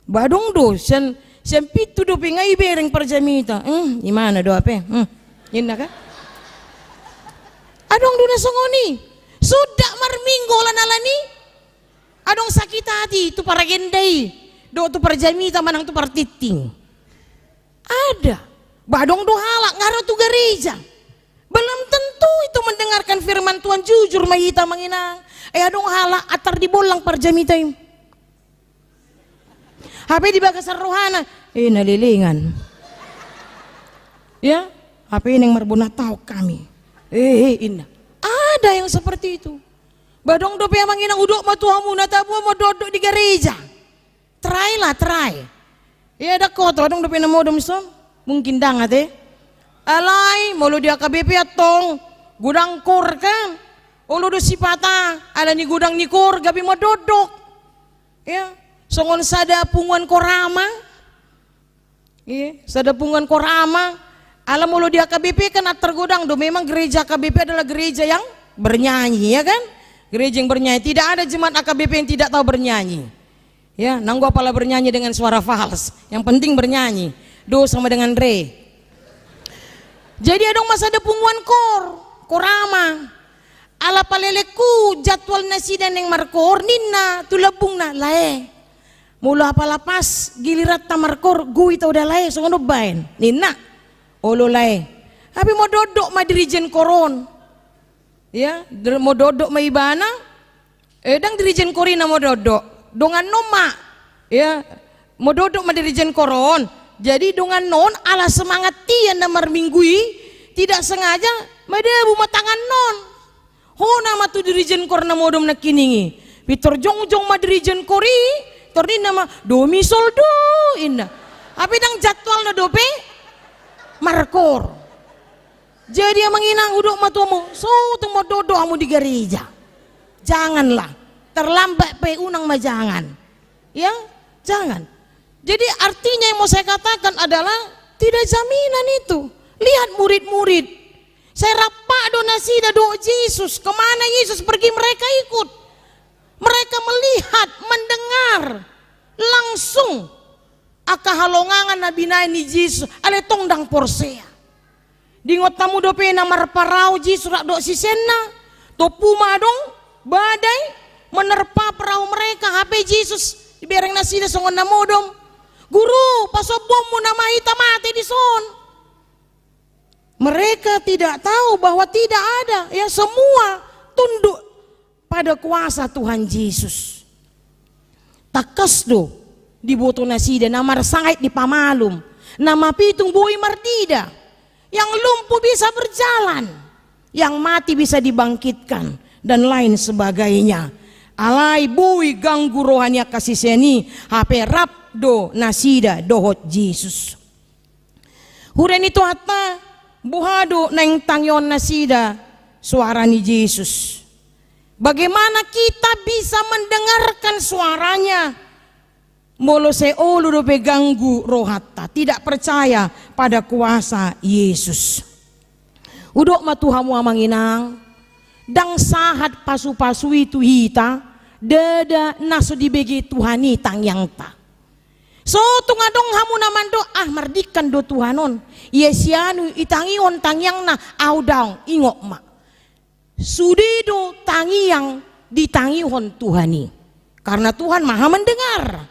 Ba adong do, sian, sian pintu dope nga ibereng parjamita. Hmm, imana do ape? Hmm, inna kan? Adong do na songon i. Suda marminggu holan alani adong sakit hati tu paragenda i, dohot tu parjamita manang tu partingting. Ada. Ba adong do halak nga ro tu gareja, belum tentu itu mendengarkan firman Tuhan. Jujur ma hita, amang inang. Eh, adong halak antar dibollang parjamita i. Hape di bagasan rohana, eh, na lelengan. Ya, hape naeng marbona taon hami. Eh, eh, inna. Ada yang seperti itu. Ba adong dope, amang inang, hudok ma tu hamu, na tabo mandokdok di gareja. Try lah, try. Ya, dang hoto, adong dope na modom son. Mungkin dang ate. Alai molo di H K B P antong, godang koor kan. Olo do sipata, alani godang ni koor gabe mandokdok. Ya, songon sada punguan koor ama. Iya, sada punguan koor ama. Ala molo di H K B P kan antar godang do. Memang gereja H K B P adalah gereja yang bernyanyi, ya kan? Gereja yang bernyanyi. Tidak ada jemaat H K B P yang tidak tahu bernyanyi. Ya, nanggo apala bernyanyi dengan suara fals. Yang penting bernyanyi. Do sama dengan re. Jadi adong ma sada punguan koor, koor ama. Ala palelenghu jadwal nasida naeng markoor, ninna tu lambungna, lae. Molo apala pas giliranta markoor, gou hita uda lae, songon on baen, ninna. Olo lae. Hape mandokdok ma dirijen koor on. Ya, dir-, mandokdok ma ibana. Eh, dang dirijen koor i na mandokdok. Dongan on ma. Ya, mandokdok ma dirijen koor on. Jadi dongan on ala semangat ia na marminggu i, tidak sengaja madabu ma tangan on. Hona ma tu dirijen koor na modom nangkining i. Pintor jongjong ma dirijen koor i, tor ninna ma, do mi sol do, inna. Hape dang jadwalna dope markoor. Jadi amang inang, hudok ma tu hamu, so tung mandokdok hamu di gareja. Janganlah. Terlambat pe unang ma jangan. Ya, jangan. Jadi artinya yang mau saya katakan adalah tidak jaminan itu. Lihat murid-murid. Sai rap do nasida dohot Jesus. Kemana Yesus pergi, mereka ikut. Mereka melihat, mendengar langsung angka halongangan na binaen ni Jesus, alai tong dang porsea. Diingot hamu dope na marparau Jesus rap dohot siseanna, tompu ma adong badai, menerpa perahu mereka, hape Jesus dibereng nasida songon na modom. Guru, pasombuonmuna ma hita mate dison. Mereka tidak tahu bahwa tidak ada, ya, semua tunduk pada kuasa Tuhan Jesus. Tangkas do diboto nasida, na marsangap dipamalum, na mapitung boi marnida, yang lumpuh bisa berjalan, yang mati bisa dibangkitkan, dan lain sebagainya. Alai boi ganggu roha ni angka sisean i, hape rap do nasida dohot Jesus. Huria ni Tuhanta, boha do naeng tangihon nasida soara ni Jesus? Bagaimana kita bisa mendengarkan suaranya molo sai olo dope ganggu rohanta, tidak percaya pada kuasa Yesus? Hudok ma tu hamu amang inang, dang sahat pasu-pasu i tu hita, ndada na so dibege Tuhan i tangiangta. So tung adong hamu na mandok, ah, mardingkan do Tuhan on. Ia sianu itangihon tangiangna, ahu daong, ingot ma. Sude do tangiang ditangihon Tuhan i. Karena Tuhan Maha Mendengar.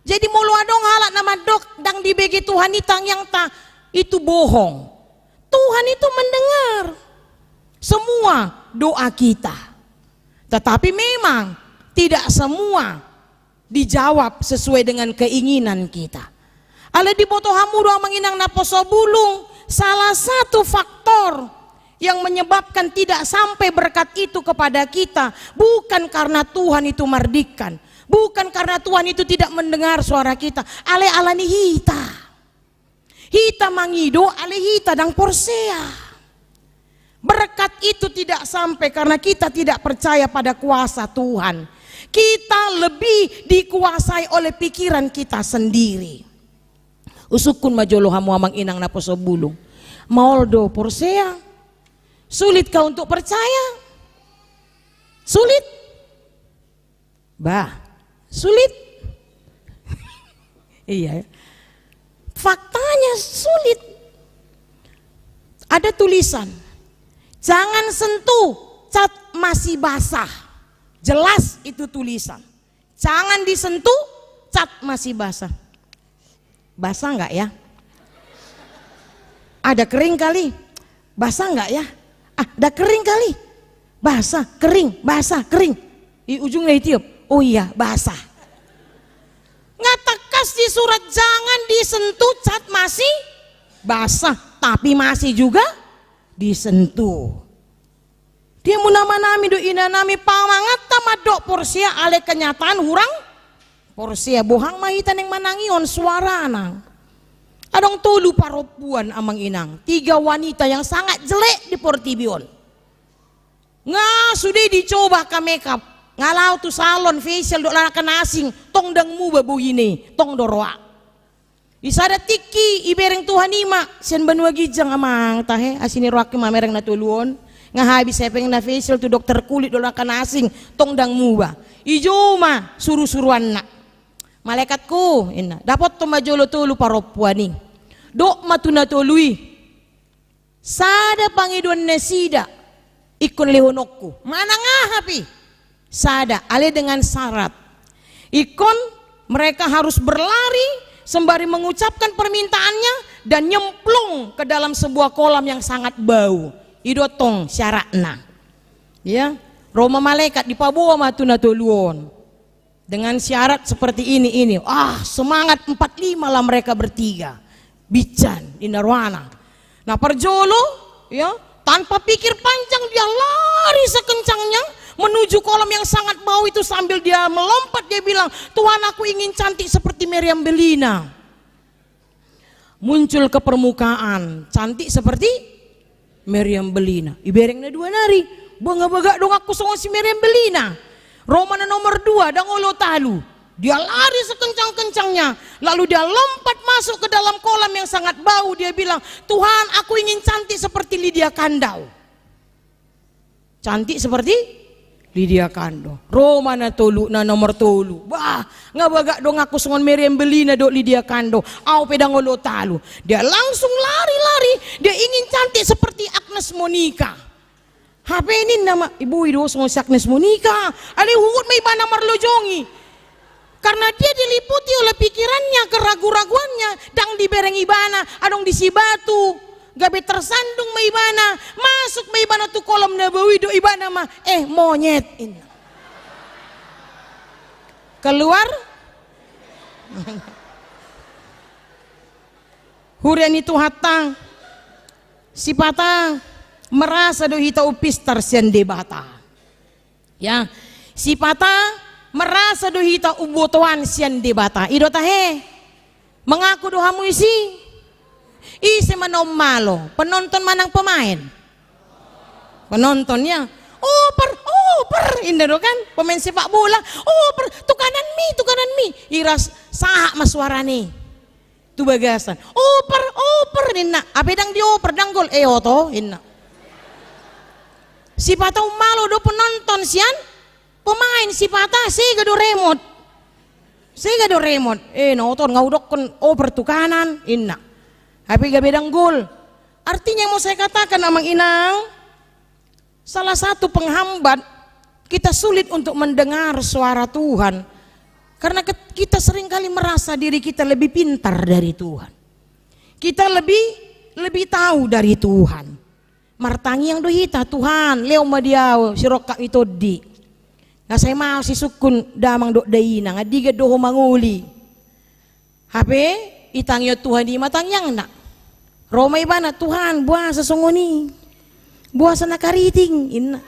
Jadi molo adong halak na mandok dang dibege Tuhan i tangiangta, itu bohong. Tuhan itu mendengar semua doa kita. Tetapi memang tidak semua dijawab sesuai dengan keinginan kita. Alai diboto hamu do amang inang naposobulung, salah satu faktor Yang menyebabkan tidak sampai berkat itu kepada kita bukan karena Tuhan itu mardingkan, bukan karena Tuhan itu tidak mendengar suara kita, alai ala ni hita. Hita mangido, alai hita ndang porsea. Berkat itu tidak sampai karena kita tidak percaya pada kuasa Tuhan. Kita lebih dikuasai oleh pikiran kita sendiri. Husungkun ma jolo hamu amang inang naposo bulung. Maol do porsea? Sulit kah untuk percaya? Sulit? Bah, sulit. Iya. Faktanya sulit. Ada tulisan, "Jangan sentuh, cat masih basah." Jelas itu tulisan. "Jangan disentuh, cat masih basah." Basah nggak ya? Ada kering kali. Basah nggak ya? Ah, ada kering kali. Basah, kering, basah, kering. Di ujungnya ditiup. Oh iya, basah. Nggak tekas di surat, "Jangan disentuh, cat masih basah." Tapi masih juga disentuh. Dia muna manami do inanami, pamanganta mandok porsea, alai kenyataan hurang porsea. Boha ma hita naeng manangihon suarana? Adong tolu parompuan amang inang, tiga wanita yang sangat jelek di portibi on. Nga sude dicoba ka makeup, nga laho tu salon facial dohot laho na asing, tong ndang muba bohina i, tong do roa. Di sada tingki ibereng Tuhan i ma sian banua ginjang, amang tahe, asi ni rohangki ma mereng na tolu on. Nga habis hepengna facial tu dokter kulit dohot laho na asing, tong ndang muba. Dijou ma surusuruanna. "Malaekatku," inna, "dapothon ma jolo tolu parompuan i. Dok ma tu na tolu i. Sada pangidoan nasida ingkon lehononku." Manang aha pe i? Sada, alai dengan syarat. Ingkon mereka harus berlari sembari mengucapkan permintaannya dan nyemplung ke dalam sebuah kolam yang sangat bau. I do tong syaratna. Ya, ro ma malaikat, dipaboa ma tu na tolu on. Dengan syarat seperti ini, ini. Ah, semangat empat lima lah mereka bertiga. Bincan, inna rohana. Na parjolo, ya, tanpa pikir panjang dia lari sekencangnya menuju kolam yang sangat bau itu, sambil dia melompat dia bilang, "Tuhan, aku ingin cantik seperti Meriam Belina." Muncul ke permukaan, cantik seperti Meriam Belina. Ibereng na dua nari, "Bah, nga bagak donganku songon si Meriam Belina." Ro ma na nomor dua, ndang olo talu. Dia lari sekencang-kencangnya, lalu dia lompat masuk ke dalam kolam yang sangat bau. Dia bilang, "Tuhan, aku ingin cantik seperti Lydia Kandou." Cantik seperti Lydia Kandou. Ro ma na tolu, na nomor tolu. "Bah, nga bagak donganku songon Meriam Belina dohot Lydia Kandou. Au pe ndang olo talu." Dia langsung lari-lari. Dia ingin cantik seperti Agnes Monica. Hape ninna ma, "Ibu, i do songon si Agnes Monica." Alai huhut ma ibana marlojongi. Karena dia diliputi oleh pikirannya, keragu-raguannya, ndang dibereng ibana, adong disi batu, gabe tersandung ma ibana, masuk ma ibana tu kolam na bau i, dok ibana ma, "Eh, monyet," inna. Keluar. Huria ni Tuhanta, sipata merasa do hita umpistar sian Debata. Ya, sipata merasa do hita umbotoan sian Debata. I do tahe? Mangaku do hamu isi? Ise ma na ummalo? Penonton manang pemain? Penonton, ya. "Oper, oper," inna do kan? Pemain sepak bola. "Oper, tu kanan mi, tu kanan mi." Iras sahat ma suarana i tu bagasan. "Oper, oper," ninna. Hape ndang dioper, ndang gol. "Eh, oto," inna. Sipata ummalo do penonton sian pemain, sipata sega do remote. Sega do remote. "Eh, na oto on, nga hudokkon oper tu kanan," inna. Hape gabe ndang gol. Artinya, mau saya katakan, amang inang, salah satu penghambat kita sulit untuk mendengar suara Tuhan, karena ket-, kita seringkali merasa diri kita lebih pintar dari Tuhan. Kita lebih, lebih tahu dari Tuhan. Martangiang do hita, "Tuhan, lehon ma di ahu sirongkap ni tondi. Nga sai maos isungkun damang dohot dainang, andigan do ho mangoli." Hape itangihon Tuhan i ma tangiangna. Ro ma ibana, "Tuhan, boasa songon i? Boasa na kariting, inna.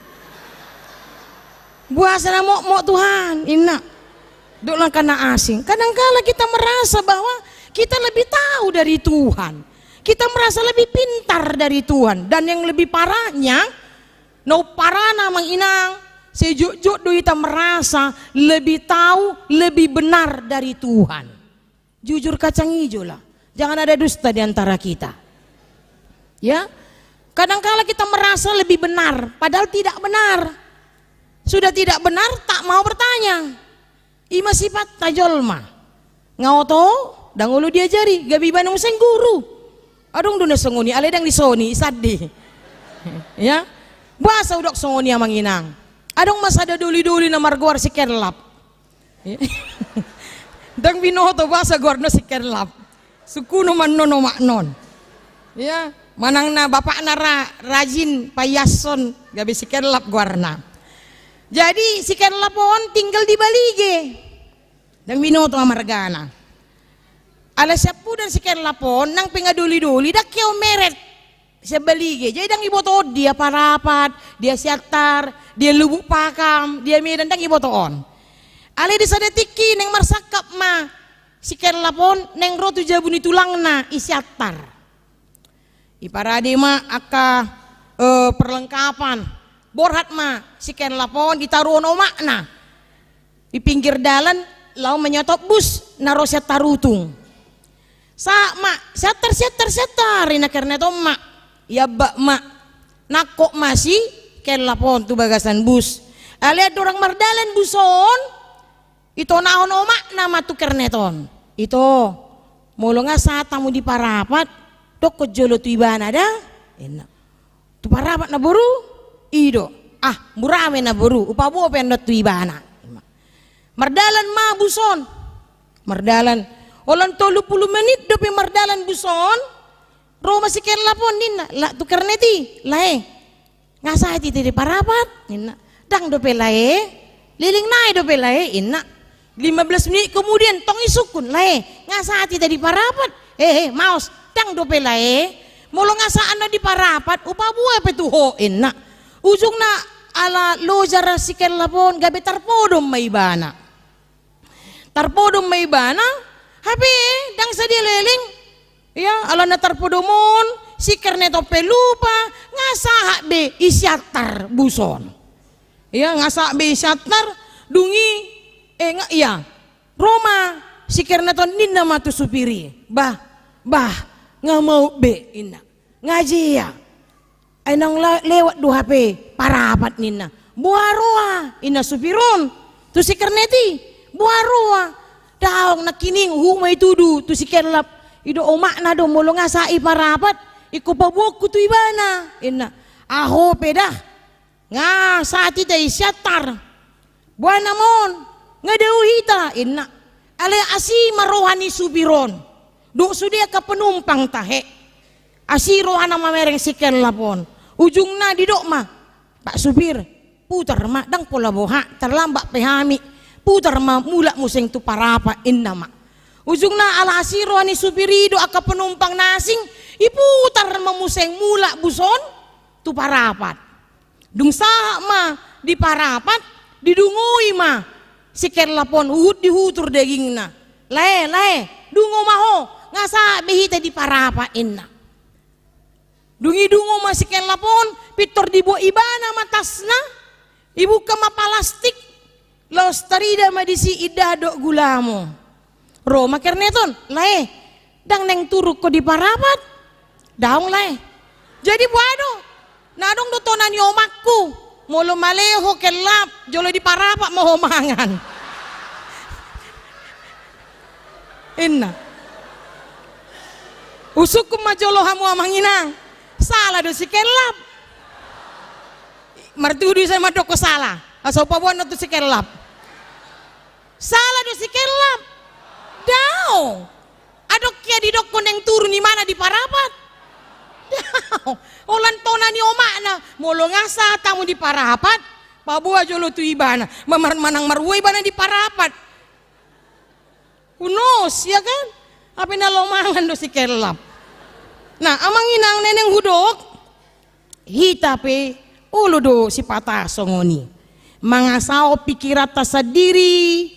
Boasa na mokmok Tuhan, inna. Dok langka na asing. Kadangkala kita merasa bahwa kita lebih tahu dari Tuhan. Kita merasa lebih pintar dari Tuhan. Dan yang lebih parahnya, na umparana amang inang, sejotjot do hita merasa lebih tahu, lebih benar dari Tuhan. Jujur kacang ijo lah. Jangan ada dusta di antara kita. Ya. Kadangkala kita merasa lebih benar, padahal tidak benar. Sudah tidak benar, tak mau bertanya. Ima sipatta jolma. Nga oto, ndang olo diajari, gabe ibana muse guru. Adong do na songon i, alai ndang disoni, sandi. Ya. Boasa hudok songon i amang inang. Adong ma sada dolidoli na margoar si Kellap. Ndang binoto boasa goarna si Kellap. Sungkunon ma annon omakna on. Ya, manang na bapakna ra, rajin paiashon, gabe si Kellap goarna. Jadi si Kellap on tinggal di Balige. Ndang binoto ma margana. Ala siampudan si Kellap on, nang pe nga dolidoli, ndang hea on meret. Sian Balige, jadi ndang iboto on dia Parapat, dia Siantar, dia Lubuk Pakam, dia Medan, ndang iboto on. Alai di sada tingki naeng marsangkap ma si Kellap on naeng ro tu jabu ni tulangna i Siantar. Iparade ma angka, eh, perlengkapan. Borhat ma si Kellap on ditaruhon omakna. Di pinggir dalan, laho manyotop bus na ro sian Tarutung. Sahat ma, Siantar, Siantar, Siantar, inna kernet on ma. Iambak ma. Nangkok ma si Kellap on tu bagasan bus. Alai andorang mardalan bus on, itonahon omakna ma tu kernet on. Ito, molo nga sahat hamu di Parapat, dokkon jolo tu ibana da, inna. Tu Parapat na boru? I do. Ah, mura ma na boru, hupaboa pe annon tu ibana. Mardalan ma bus on. Mardalan. Holan tolu pulu menit dope mardalan bus on. Ro ma si Kellap on ninna, la tu kernet i, lae. Nga sahat hita di Parapat, ninna. Ndang dope lae. Leleng nai dope lae, inna. Lima belas menit kemudian tong isungkun, lae, nga sahat hita di Parapat? Eh, eh, maos, ndang dope lae. Molo nga sahat annon di Parapat, hupaboa pe tu ho, inna. Ujungna ala loja ra si Kellap on, gabe tarpodom ma ibana. Tarpodom ma ibana, hape ndang sadia leleng. Ya, ala na tarpodom on, si kernet on pe lupa, nga sahat be i Siantar bus on. Ya, nga sahat be i Siantar, dung i, eh, nga, iya. Ro ma si kernet on ninna ma tu supir i. Bah, bah, nga maut be, inna. Nga jea. Ai naung la-, lewat do hape Parapat ninna. Boha roha, inna supir on. Tu si kernet i. Boha roha. Daong nangkining huhut ma itudu tu si Kellap. I do omakna do molo nga sahat i Parapat. Ingkon paboaonku tu ibana. Inna. Aho pe da. Nga sahat hita i Siantar. Boha nama on, nga dao hita, inna. Alai asi ma roha ni supir on. Dohot sude angka penumpang tahe. Asi rohana mamereng si Kellap on. Ujungna didok ma, Pak supir, putar ma, ndang pola boha, terlambat pe hami. Putar ma mulak muse tu Parapat, inna ma. Ujungna ala asi roha ni supir i dohot angka penumpang na asing, iputar ma muse mulak bus on tu Parapat. Dung sahat ma di Parapat, didungoi ma si Kellap on, huhut dihutur dagingna. Lae, lae, dungo ma ho, nga sahat be hita di Parapat, inna. Dung i dungo ma si Kellap on, pintor dibuat ibana ma tasna, ibuka ma palastik, laos tarida ma disi indahan dohot gulamo. Ro ma kernet on, lae, ndang naeng turun ho di Parapat? Daong lae. Jadi boha do? Na adong do tona ni omakku, molo male ho Kellap, jolo di Parapat ma ho mangan. Inna. Husungkun ma jolo hamu amang inang. Sala do si Kellap? Martudu i sai mandok ho sala. Asa hupaboa annon tu si Kellap. Sala do si Kellap? Daong. Adong hea didokkon naeng turun imana di Parapat? Daong. Holan tona ni omakna, molo nga sahat hamu di Parapat, paboa jolo tu ibana. Mamar-, manang marhua ibana di Parapat. Who knows, ya kan? Hape na laho mangan do si Kellap. Nah, amang inang, na naeng hudok, Hita pe olo do sipata songon i. Mangasahon pikiranta sandiri,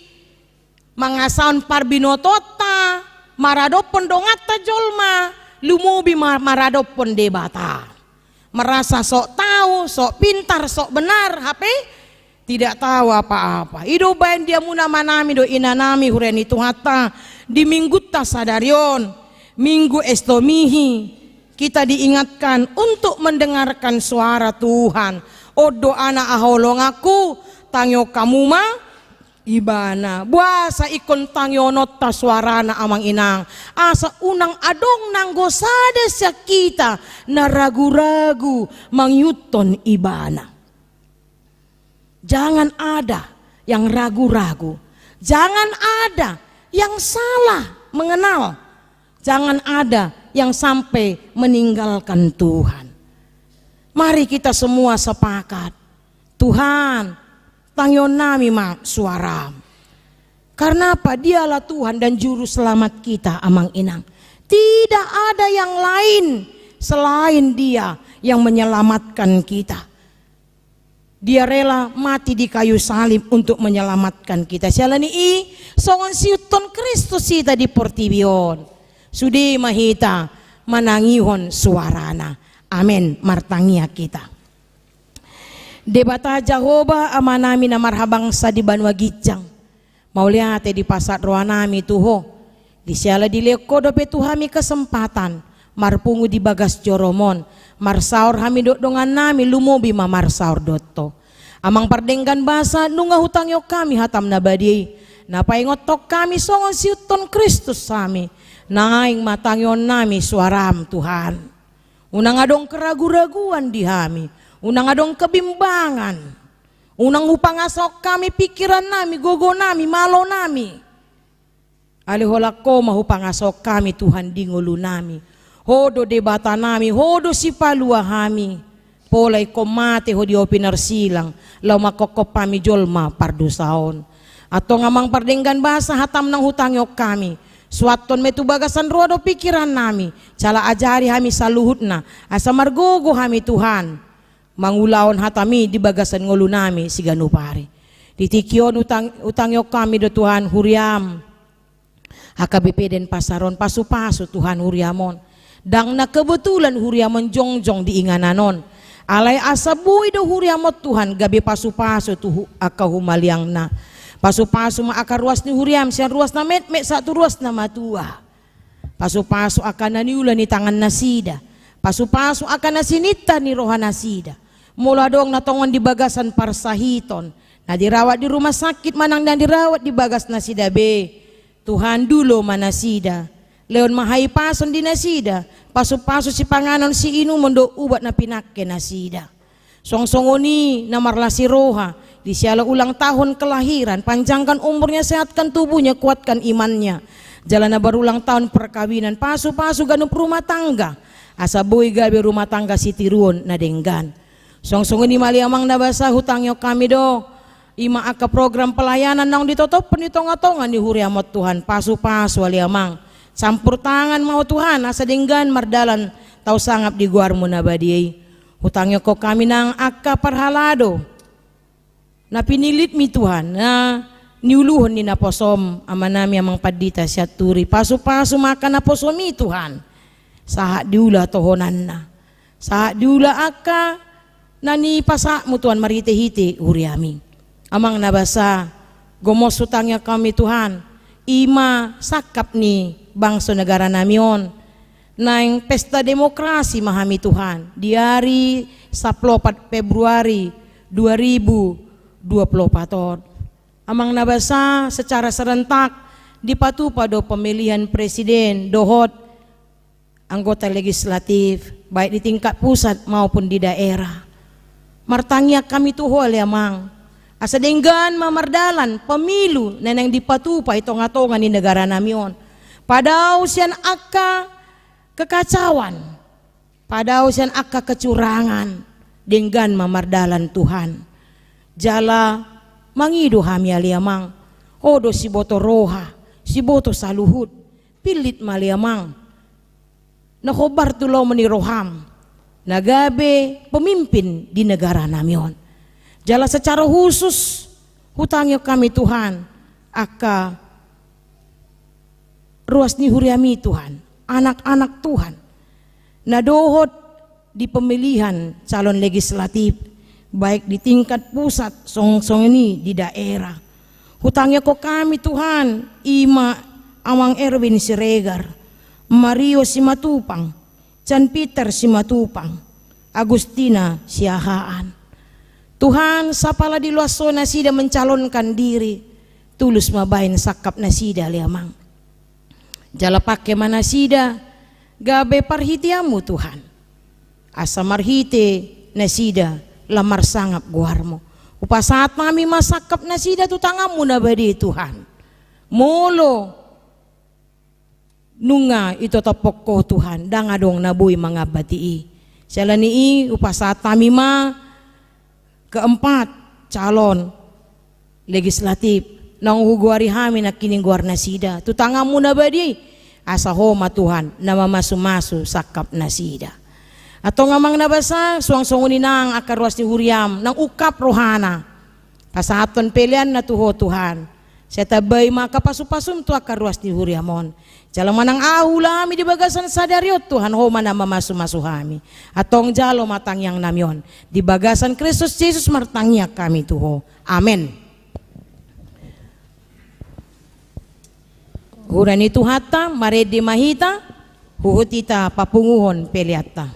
mangasahon parbinotoanta, maradophon donganta jolma, lumobi ma-, maradophon Debata. Merasa sok tahu, sok pintar, sok benar, hape tidak tahu apa-apa. I do umbahen di hamuna amanami dohot inanami huria ni Tuhanta di minggunta sadari on, Minggu Estomihi, kita diingatkan untuk mendengarkan suara Tuhan. On do anak haholonganku, tangihon hamu ma Ibana. Boasa ingkon tangihononta suarana, amang inang? Asa unang adong nanggo sada sian hita na ragu-ragu mangihuthon Ibana. Jangan ada yang ragu-ragu. Jangan ada yang salah mengenal. Jangan ada yang sampai meninggalkan Tuhan. Mari kita semua sepakat. Tuhan, tangihon nami ma suaram. Karena apa? Dialah Tuhan dan Juru Selamat kita, amang inang. Tidak ada yang lain selain Dia yang menyelamatkan kita. Dia rela mati di kayu salib untuk menyelamatkan kita. Siala ni i, songon siihuthon Kristus hita di portibi on. Sude ma hita manangihon suarana. Amen. Martangiang hita. Debata Jahowa, Amanami na marhabangsa di banua ginjang, mauliate dipasahat rohanami tu Ho. Di siala dilehon Ho dope tu hami kesempatan marpungu di bagas joroM on, marsaor hami dohot dongannami, lumobi ma marsaor dohot Ho. Amang pardenggan basa, nunga hutangihon hami hataM na badia i, na paingothon hami songon siihuthon Kristus hami. Naeng ma tangihon nami suaraM, Tuhan. Unang adong keragu-raguan di hami, unang adong kebimbangan. Unang hupangasahon hami pikirannami, gogonami, malonami. Alai holan Ho ma hupangasahon hami, Tuhan, di ngolunami. Ho do Debatanami, Ho do sipalua hami. Pola ingkon mate Ho di api narsilang, laho mangkophop hami jolma pardosa on. Antong Amang pardenggan basa, hataM naung hutangihon hami, suanhon ma i tu bagasan roha dohot pikirannami, jala ajari hami saluhutna, asa margogo hami, Tuhan, mangulahon hataMi di bagasan ngolunami siganup ari. Di tingki on hutang-, hutangihon hami do, Tuhan, huriaM, H K B P Denpasar on, pasu-pasu, Tuhan, huriaM on. Ndang na kebetulan huriaM on jongjong di inganan on. Alai asa boi do huriaM on, Tuhan, gabe pasu-pasu tu hu-, angka humaliangna. Pasu-pasu ma angka ruas ni huriaM, sian ruas na metmet sahat tu ruas na matua. Pasu-pasu angka na niula ni tangannasida. Pasu-pasu angka na sininta ni rohanasida. Molo adong na tongon di bagasan parsahiton, na dirawat di rumah sakit manang na dirawat di bagasnasida be, Tuhan, dulo ma nasida. Lehon ma hahipason di nasida, pasu-pasu sipanganon siinumon dohot ubat na pinangke nasida. Suang songon i na marlas ni roha, di siala ulang tahun kelahiran, panjangkan umurnya, sehatkan tubuhnya, kuatkan imannya. Jala na berulang tahun perkawinan, pasu-pasu ganup rumah tangga, asa boi gabe rumah tangga sitiruon na denggan. Suang songon i ma ale Amang na basa, hutangihon hami do, i ma angka program pelayanan naung ditotophon di tonga-tonga ni huriaM on, Tuhan, pasu-pasu ale Amang. Campur tangan ma Ho, Tuhan, asa denggan mardalan tau sangap di goarMu na badia i. Hutangihon hami nang angka parhalado na pinillitMi, Tuhan, na niuluhon ni naposoM, amanami Amang Pandita Sianturi. Pasu-pasu ma angka naposoMi, Tuhan, sahat diula tohonanna, sahat diula angka na nipasahatMu, Tuhan, marhite-hite huriaMi. Amang na basa, gomos hutangihon hami, Tuhan, i ma sangkap ni bangso negaranami on. Naeng pesta demokrasi ma hami, Tuhan, di ari sampulu opat Februari dua ribu dua puluh opat on. Amang na basa, secara serentak dipatupa do pemilihan presiden dohot anggota legislatif, baik di tingkat pusat maupun di daerah. Martangiang hami tu Ho ale Amang, asa denggan ma mardalan pemilu na naeng dipatupa i tonga-tonga ni negaranami on. Padao sian angka kekacauan, padao sian angka kecurangan, denggan ma mardalan, Tuhan. Jala mangido hami ale Amang, Ho do siboto roha, siboto saluhut. Pillit ma ale Amang na hombar tu lomo ni rohaM. na gabe pemimpin di negara nami on. Jala secara khusus, hutangihon hami Tuhan, angka ruas ni huriami Tuhan, anak-anak Tuhan, na dohot di pemilihan calon legislatif, baik di tingkat pusat song-, songon i di daerah. Hutangihon hami Tuhan, ima Amang Erwin Siregar, Mario Simatupang, Jan Peter Simatupang, Agustina Siahaan. Tuhan, sapala di loas on nasida mencalonkan diri, tulus ma baen sangkap nasida ale Amang. Jala pangke ma nasida gabe parhiteanmu Tuhan. Asa marhite nasida lam marsangap goarmu. Hupasahat hami ma sangkap nasida tu tanganmu na badia Tuhan. Molo nunga itotophon ho Tuhan, ndang adong na boi mangambati i. Siala ni i hupasahat hami ma keempat calon legislatif, naung hugoari hami nangkining goar nasida, tu tanganmu na badia i, asa ho ma Tuhan na mamasu-masu sangkap nasida. Antong Amang na basa, suang songon i nang angka ruas ni huriam, naung ungkap rohana. Pasahathon peleanna tu ho Tuhan. Sai tambai ma angka pasu-pasum tu angka ruas ni huriam on. Jala manang aha ulaon hami di bagasan sadari on Tuhan, ho ma na mamasu-masu hami. Antong jalo ma tangiang nami on. Di bagasan Kristus Jesus martangiang hami tu ho. Amen. Hura ni Tuhanta, marende ma hita, huhut hita papunguhon peleanta.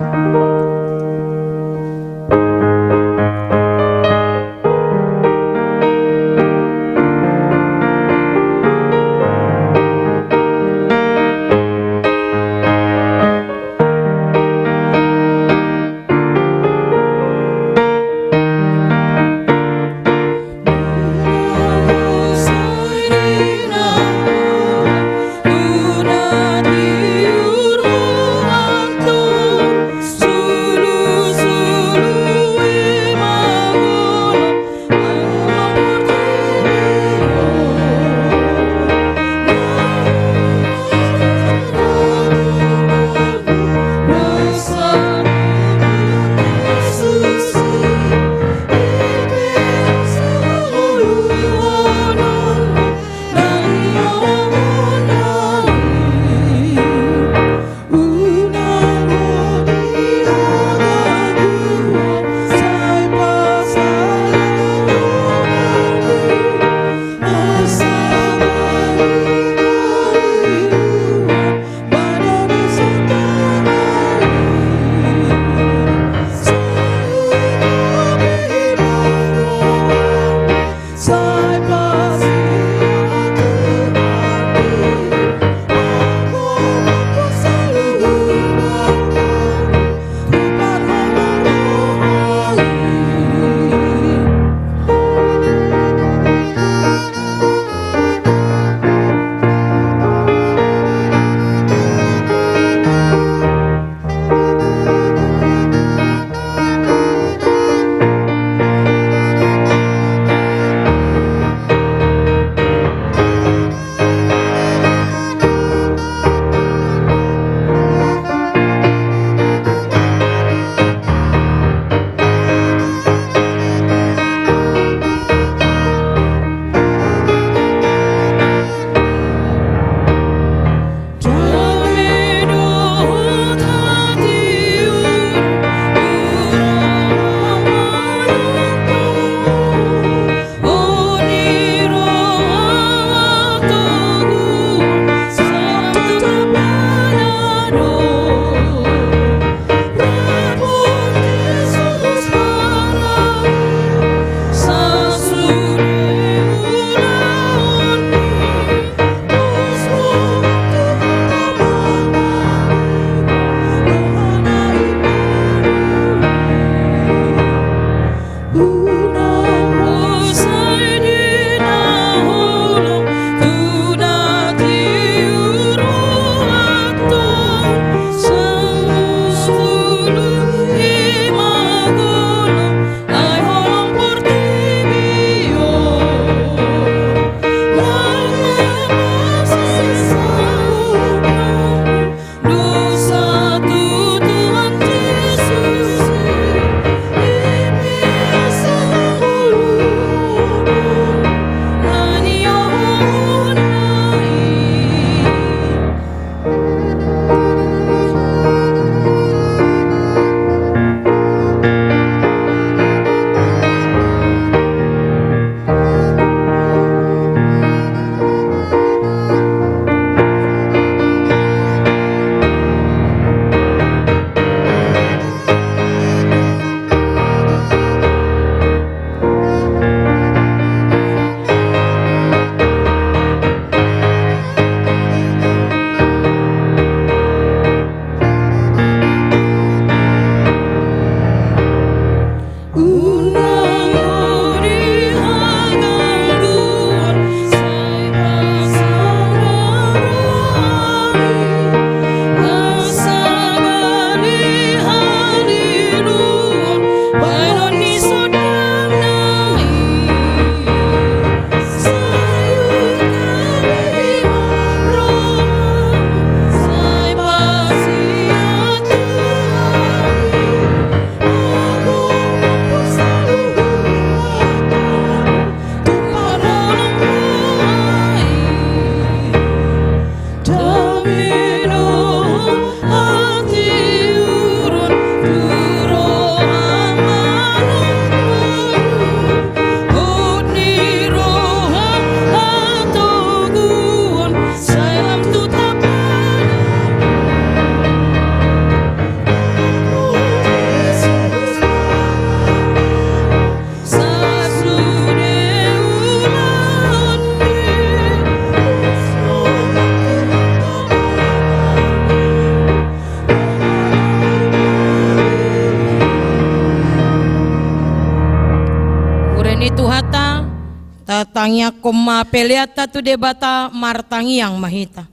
Tangiangkon ma peleanta tu Debata, martangiang ma hita.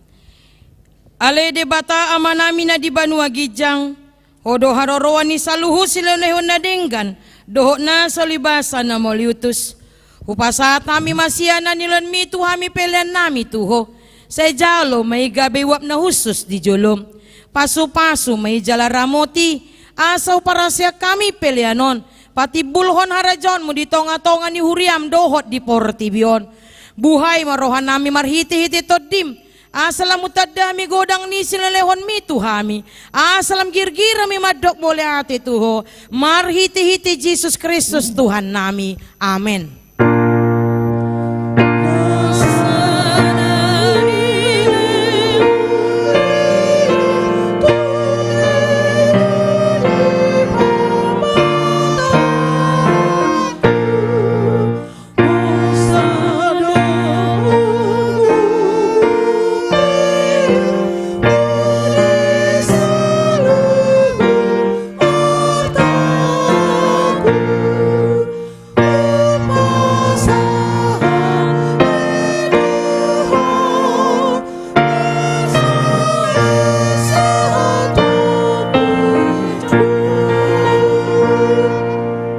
Ale Debata Amanami na di banua ginjang, Ho do haroroan ni saluhut silehonlehon na denggan, dohot na so ulibasa na mauliutus. Hupasahat hami ma sian na nilehonMi tu hami peleannami tu Ho. Sai jalo ma i gabe uap na hushus di joloM. Pasupasu ma i jala ramoti, asa huparsaehon hami pelean on patimbulhon harajaonMu di tongatonga ni huriaM dohot di portibi on. Buhai ma rohanami marhitehite TondiM, asa lam hutanda hami godang ni silehonlehonMi tu hami, asa lam girgir hami mandok mauliate tu Ho, marhitehite Jesus Kristus Tuhannami. Amen.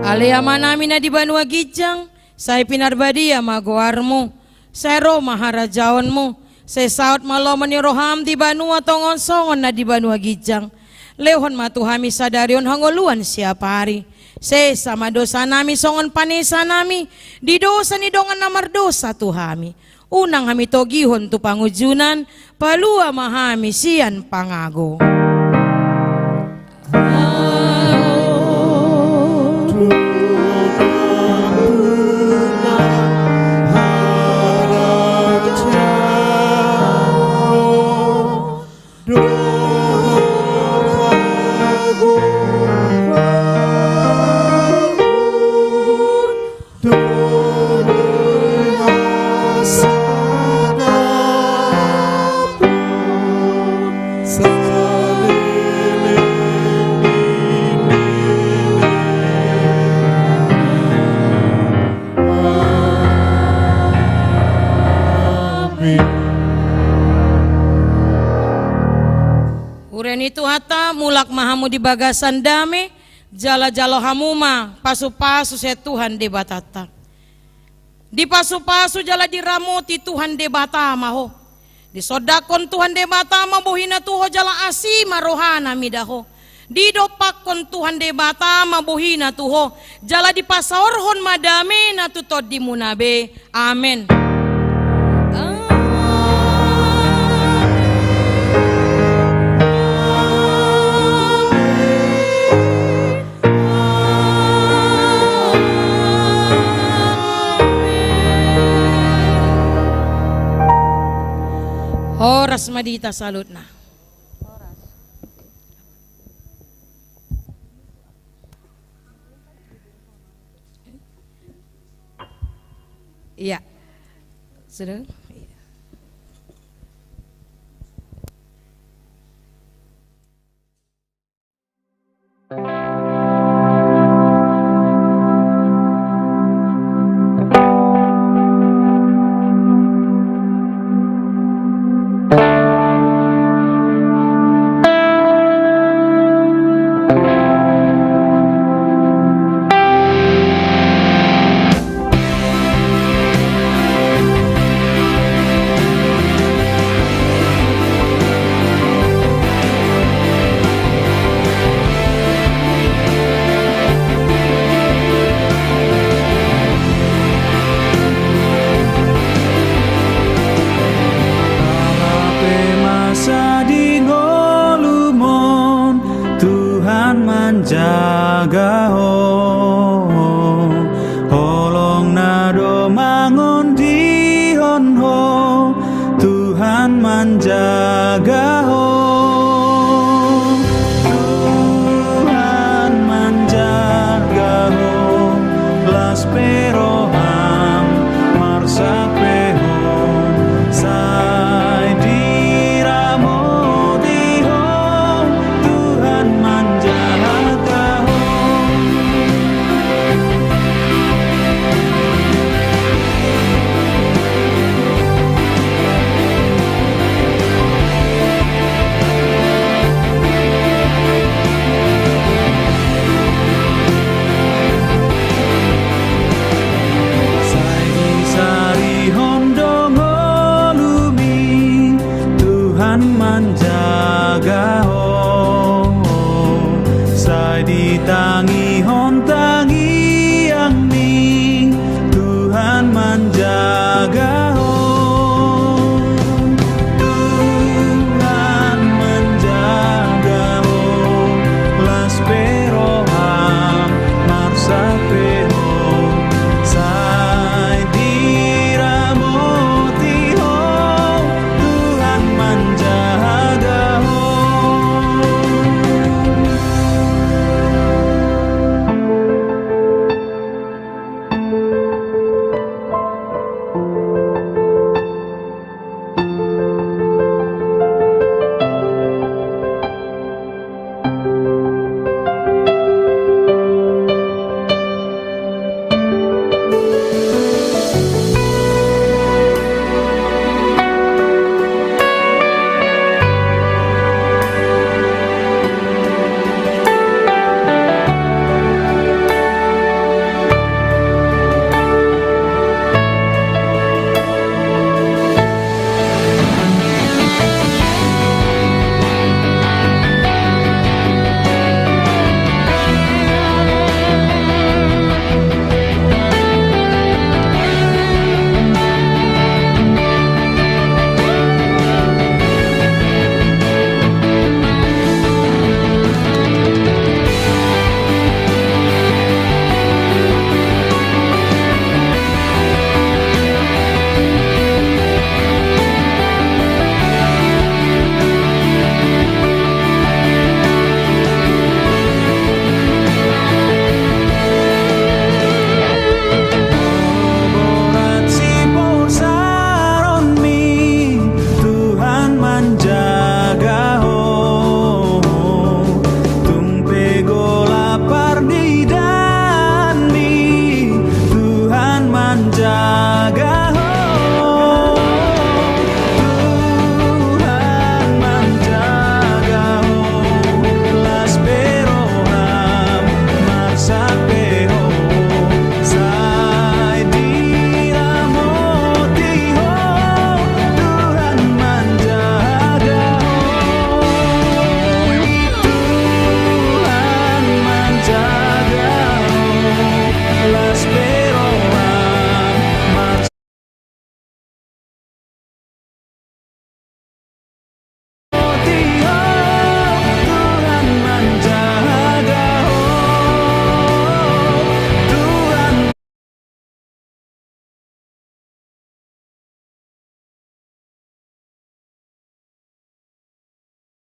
Ale Amanami na di banua ginjang, sai pinarbadia ma goarMu, sai ro ma harajaonMu, sai saut ma lomo ni rohaM di banua tonga on songon na di banua ginjang. Lehon ma tu hami sadari on hangoluan siapari. Sesa ma dosanami songon panesanami di dosa ni dongan na mardosa tu hami. Unang hami togihon tu pangunjunan, palua ma hami sian pangago. Huria ni Tuhanta, mulak ma hamu di bagasan dame, jala jalo hamu ma pasupasu sian Tuhan Debatanta. Dipasupasu jala diramoti Tuhan Debata ma ho. Disondangkon Tuhan Debata ma bohina tu ho jala asi ma rohana mida ho. Didompakkon Tuhan Debata ma bohina tu ho, jala dipasaorhon ma damena tu tondimuna be. Amen. Amen. Horas ma di hita saluhutna. Iya. Sudah?